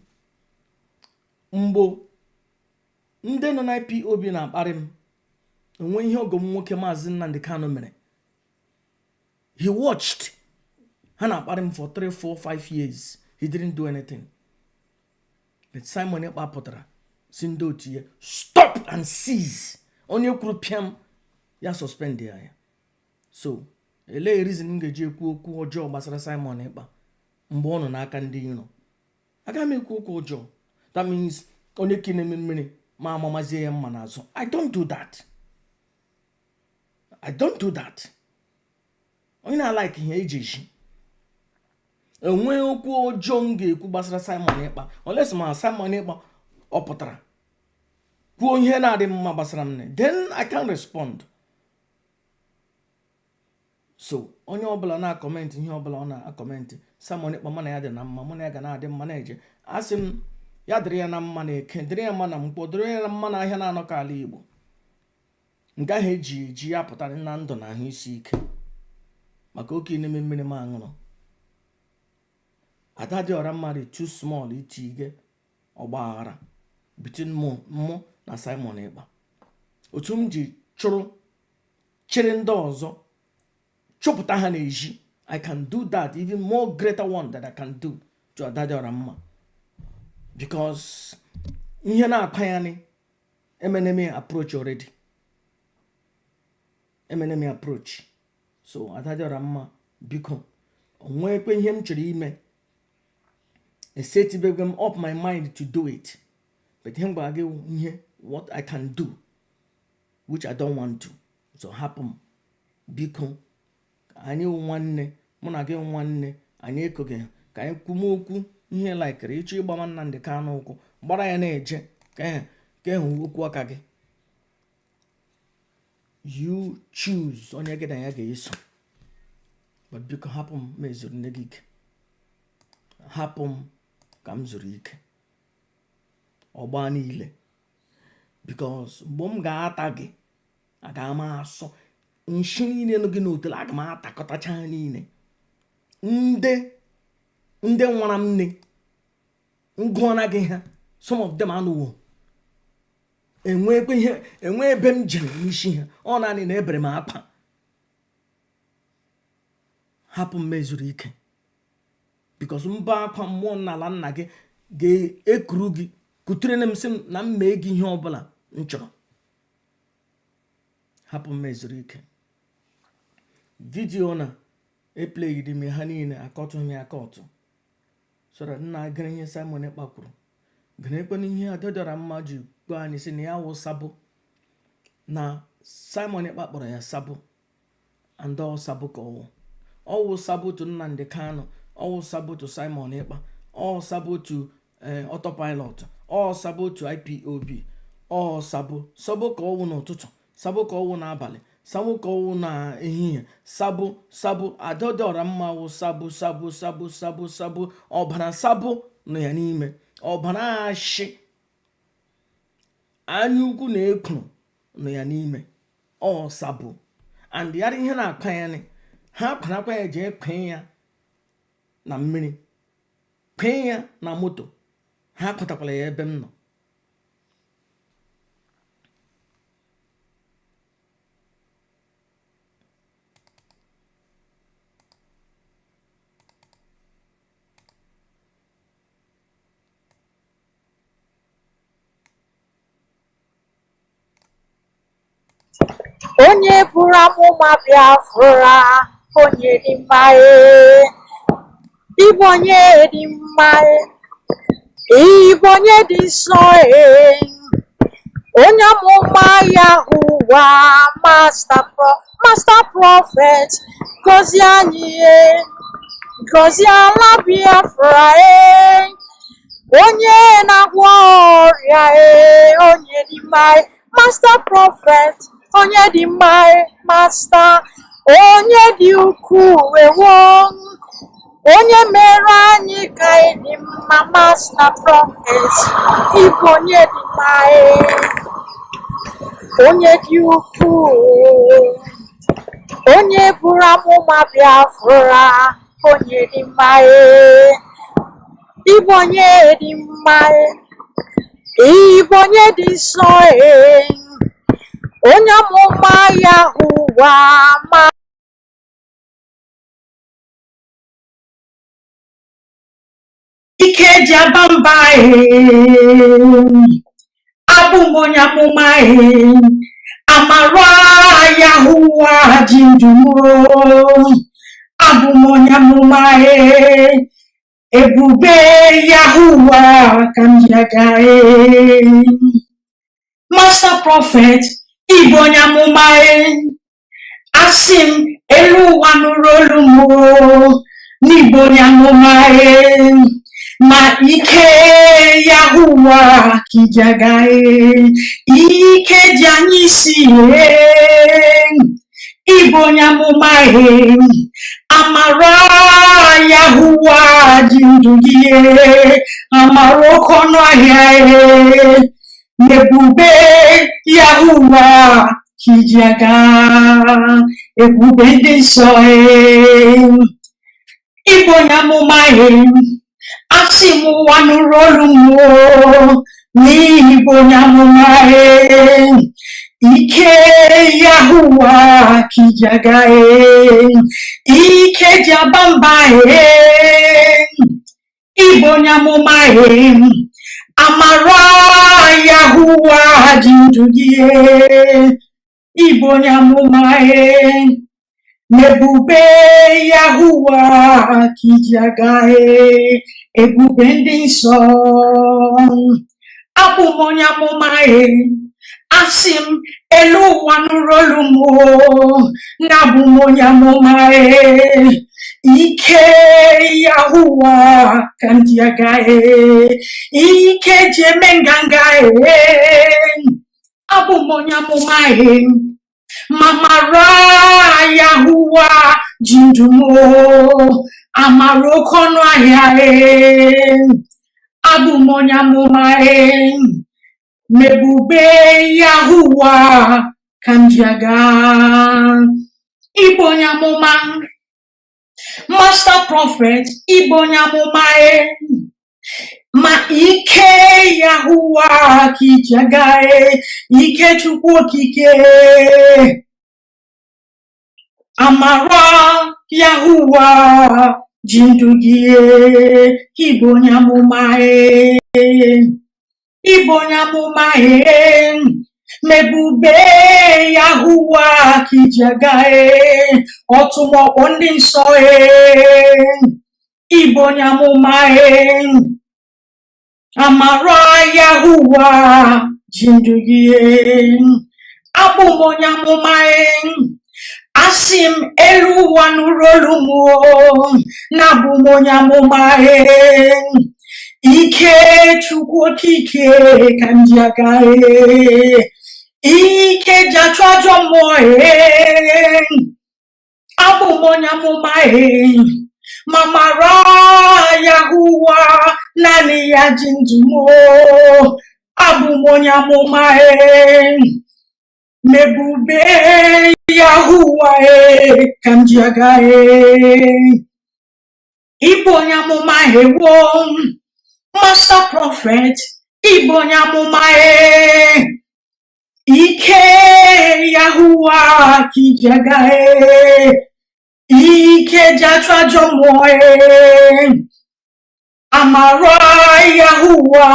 mgbe ndị nọ na IPOB na-akparị m onwe ihe ọgọ m nwoke Maazị Nnamdi Kanu mere, he watched ha na-akparị m for 3 4 5 years. He didn't do anything, but Simon Ekpa pụtara si ndị otu ya stop and seize onye kwuru pịam ya, suspend ya ya. So elee reason m ga-eji ekwu okwu ọjọọ gbasara Simon Ekpa mgbe ọ nọ n'aka ndị iro? Agaghị m ekwu okwu ọjọọ. That means onye ka na-eme mmiri Ma amamazie ya mma n'azụ. I don't do that, I don't do that. Onye na-alike ihe eji eji enwe okwu ọjọọ m ga-ekwu gbasara Simon Ekpa, unless ma Simon Ekpa ọ pụtara kwuo ihe na-adị mma gbasara m, then I can respond. So onye ọbụla na-acomment ihe ọbụla ọ na-acomment, Simon Ekpa, mụ na ya dị na mma, mụ na ya ga na-adị mma na-eje. Asị m ya dịrị ya na mma na eke, dịrị ya mma na mkpọ, dịrị ya na mma na ahịa na-anọ ka ala Igbo nke ahụ eji eji ya pụtara na ndụ na ahụ isi ike, maka oke n'ime mmiri m aṅụrụ. Ada dị ọra mmadụ too small iti ige ọgba aghara between mụ na Simon Ekpa. Otu m ji chụrụ chịrị ndị ọzọ chụpụta ha n'ezi, I can do that, even more greater one that I can do to Ada dị ọra mma, because ihe na-akpa ya ni emeneme approach already, emeneme approach. So Ada dị ọra mma, biko, onwekwe ihe m chọrọ ime, esetibego m up my mind to do it, but ihe m gwara gị, ihe what I can do, which I don't want to. So hapụ m, biko. Anyị wụ nwanne, mụ na gị nwanne, anyị ekoghị ka anyị kwume okwu ihe laikiri ịchọ ịgbama Nnamdị Kanụ ụkwụ gbara ya na-eje ka ehụ okwu aka gị. You choose onye gị na ya ga-eso, but biko hapụ m ma ezuru nne gị ike. Hapụ m ka m zuru ike ọgba niile, because mgbe m ga-ata gị, aga m asọ nshi niile nọ gị n'otele, aga m atakọtacha ha niile. Ndị nwara m nne ngụọna gị ha, some of them anụwo enwekwe ihe enwe ebe m jere n'isi ha. Ọ naanị na ebere m akwa. Hapụ m mezuru ike, because mbọ akwa mmụọ n'ala nna gị ga-ekuru gị kutere m, sị m na m mee gị ihe ọbụla m chọrọ. Hapụ m mezuru ike. Video na eplayidi m ha niile, akọtụghị m ya akọtụ, so that nna gịrị ihe Simon Ekpa kwuru gịrị ekwe ihe Adadara mma ji gwa anyị sị na ya wụ sabo, na Simon Ekpa kpọrọ ya sabo, and ọ sabo ka ọwụ. Ọwụ sabo to Nnamdi Kanu, ọwụ sabo to Simon Ekpa, ọ sabo to autopilot, ọ sabo to IPOB, ọ sabo, sabo ka ọwụ n'ụtụtụ, sabo ka ọwụ n'abalị, sabo ka ọwụ n'ehihie, sabo, sabo. Adadara mma wụ sabo, sabo, sabo, sabo, sabo. Ọbara sabo nọ ya n'ime, ọbara ashị anya ukwu na ekwuru nọ ya n'ime. Ọ sabo, and yara ihe na-akpa ya ni ha kwarakwa ya jee kwee ya na mmiri, kwee ya na moto. Ha kwatakwala ya ebe m nọ. Onye buru amụma Biafra, onye dị mma e, ịbụ onye dị mma e, ịbụ onye dị nsọ e, onye amụma Yahuwa, master prophet, gọzie anyị e, gọzie ala Biafra e, onye na-agwọ ọrịa e, onye dị mma e, master prophet, onye dị mma e, master, onye dị ukwuu ewo, onye mere anyị ka anyị dị mma, master prophet, ịbụ onye dị mma e, onye dị ukwuu, onye buru amụma Biafra, onye dị mma e, ịbụ onye dị mma e, ịbụ onye dị nsọ e, onye amụma Yahuwa ma. Ike ji aba mba ee, abụ m onye amụma ee, amara Yahuwa ji ndụ m oo. Abụ m onye amụma ee, ebube Yahuwa ka m ji aga ee. Master Prophet, ịbụ onye amụma e. Asị m elu ụwa nụrụ olu m o, n'ịbụ onye amụma e. Ma ike Yahuwa ka iji aga e, ike ji anyị isi e. Ịbụ onye amụma e, amara Yahuwa ji ndụ gị e, amara oke ọnụ ahịa e, n'ebube Yahuwa ka iji aga, ebube ndị nsọ e. Ịbụ onye amụma e, asị m ụwa nụrụ olu m o, n'ihi bụ onye amụma e. Ike Yahuwa ka iji aga e, ike ji aba mba e. Ịbụ onye amụma e, amara Yahuwa ji ndụ gị e. Ịbụ onye amụma e, n'ebube Yahuwa ka iji aga e, ebube ndị nsọ. Abụ m onye amụma e, asị m elu ụwa nụrụ olu m o, na abụ m onye amụma e. Ike Yahuwa ka m ji aga e, ike ji eme nganga e. Abụ m onye amụma e, ma mara Yahuwa ji ndụ m o, amara oke ọnụ ahịa e. Abụ m onye amụma e, n'ebube Yahuwa ka m ji aga. Ịbụ onye amụma, Master Prophet, ịbụ onye amụma e, ma ike Yahuwa ka iji aga e, ike Chukwu Okike, amara Yahuwa ji ndụ gị e, ịbụ onye amụma e, ịbụ onye amụma e, mebube Yahuwa ka iji aga e, ọtụmọkpọ ndị nsọ e, ịbụ onye amụma e, amara Yahuwa ji ndụ gị e. Abụ m onye amụma e, asị m elu ụwa nụrụ olu m o, na abụ m onye amụma e. Ike Chukwu Okike ka m ji aga e, ike ji achụ ajọ mmụọ e. Abụ m onye amụma e, ma mara Yahuwa naanị ya ji ndụ m o. Abụ m onye amụma e, mebube Yahuwa e ka m ji aga e. Ịbụ onye amụma ewo, Master Prophet, ịbụ onye amụma e, ike Yahuwa ka iji aga e, ike ji achụ ajọ mmụọ e, amara Yahuwa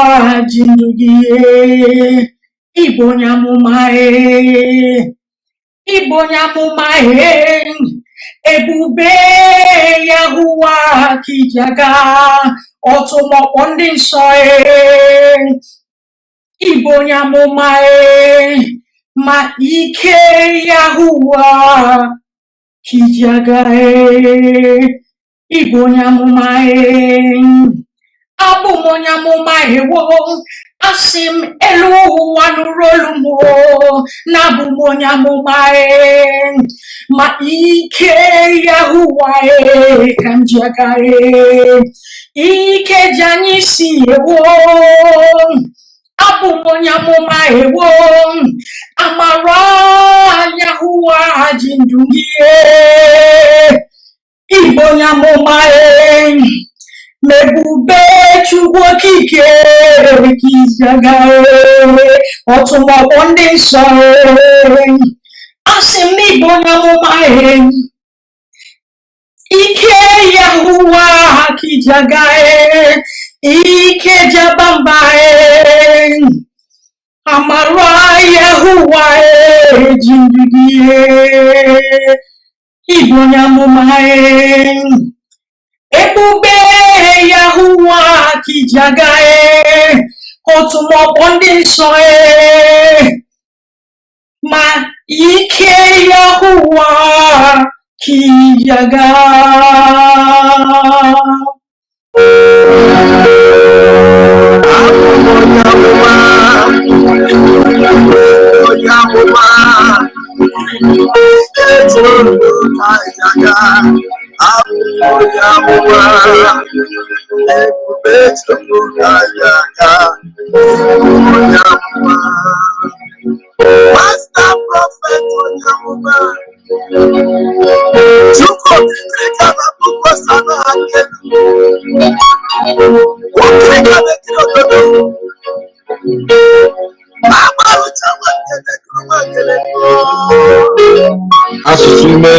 ji ndụ gị e, ịbụ onye amụma e, ịbụ onye amụma e, ebube Yahuwa ka iji aga, ọtụmọkpọ ndị nsọ e, ịbụ onye amụma e, ma ike Yahuwa ka iji aga e, ịbụ onye amụma e. Abụ m onye amụma ewo, asị m elu ụwa nụrụ olu m o, na abụ m onye amụma e, ma ike Yahuwa e ka m ji aga e, ike ji anyị isi ewo. Abụ m onye amụma ewo, amara Yahuwa ji ndụ gị e, ịbụ onye amụma e, mebube Chukwu Okike ka iji aga e, ọtụmọkpọ ndị nsọ e. Asị m na ịbụ onye amụma e, ike Yahuwa ka iji aga e, ike ji aba mba e, amara Yahuwa e ji ndụ gị e, ịbụ onye amụma e, ebube Yahuwa ka iji aga e, Otu maọbụ ndị nsọ ee, ma ike Yahuwa ka iji aga. Abụ m onye amụma, onye amụma, eji olu ka eji aga. Abụ m onye amụma, ebube Chukwu ka eji aga. Abụ m onye amụma. Master Prophet onye amụma, Chukwu okirikiri ka na-abụkwa sana akelu. Okirika na-ekiri ododo. Agbarụcha nwa nkele kụrụ nwa nkele. Asụsụ ime.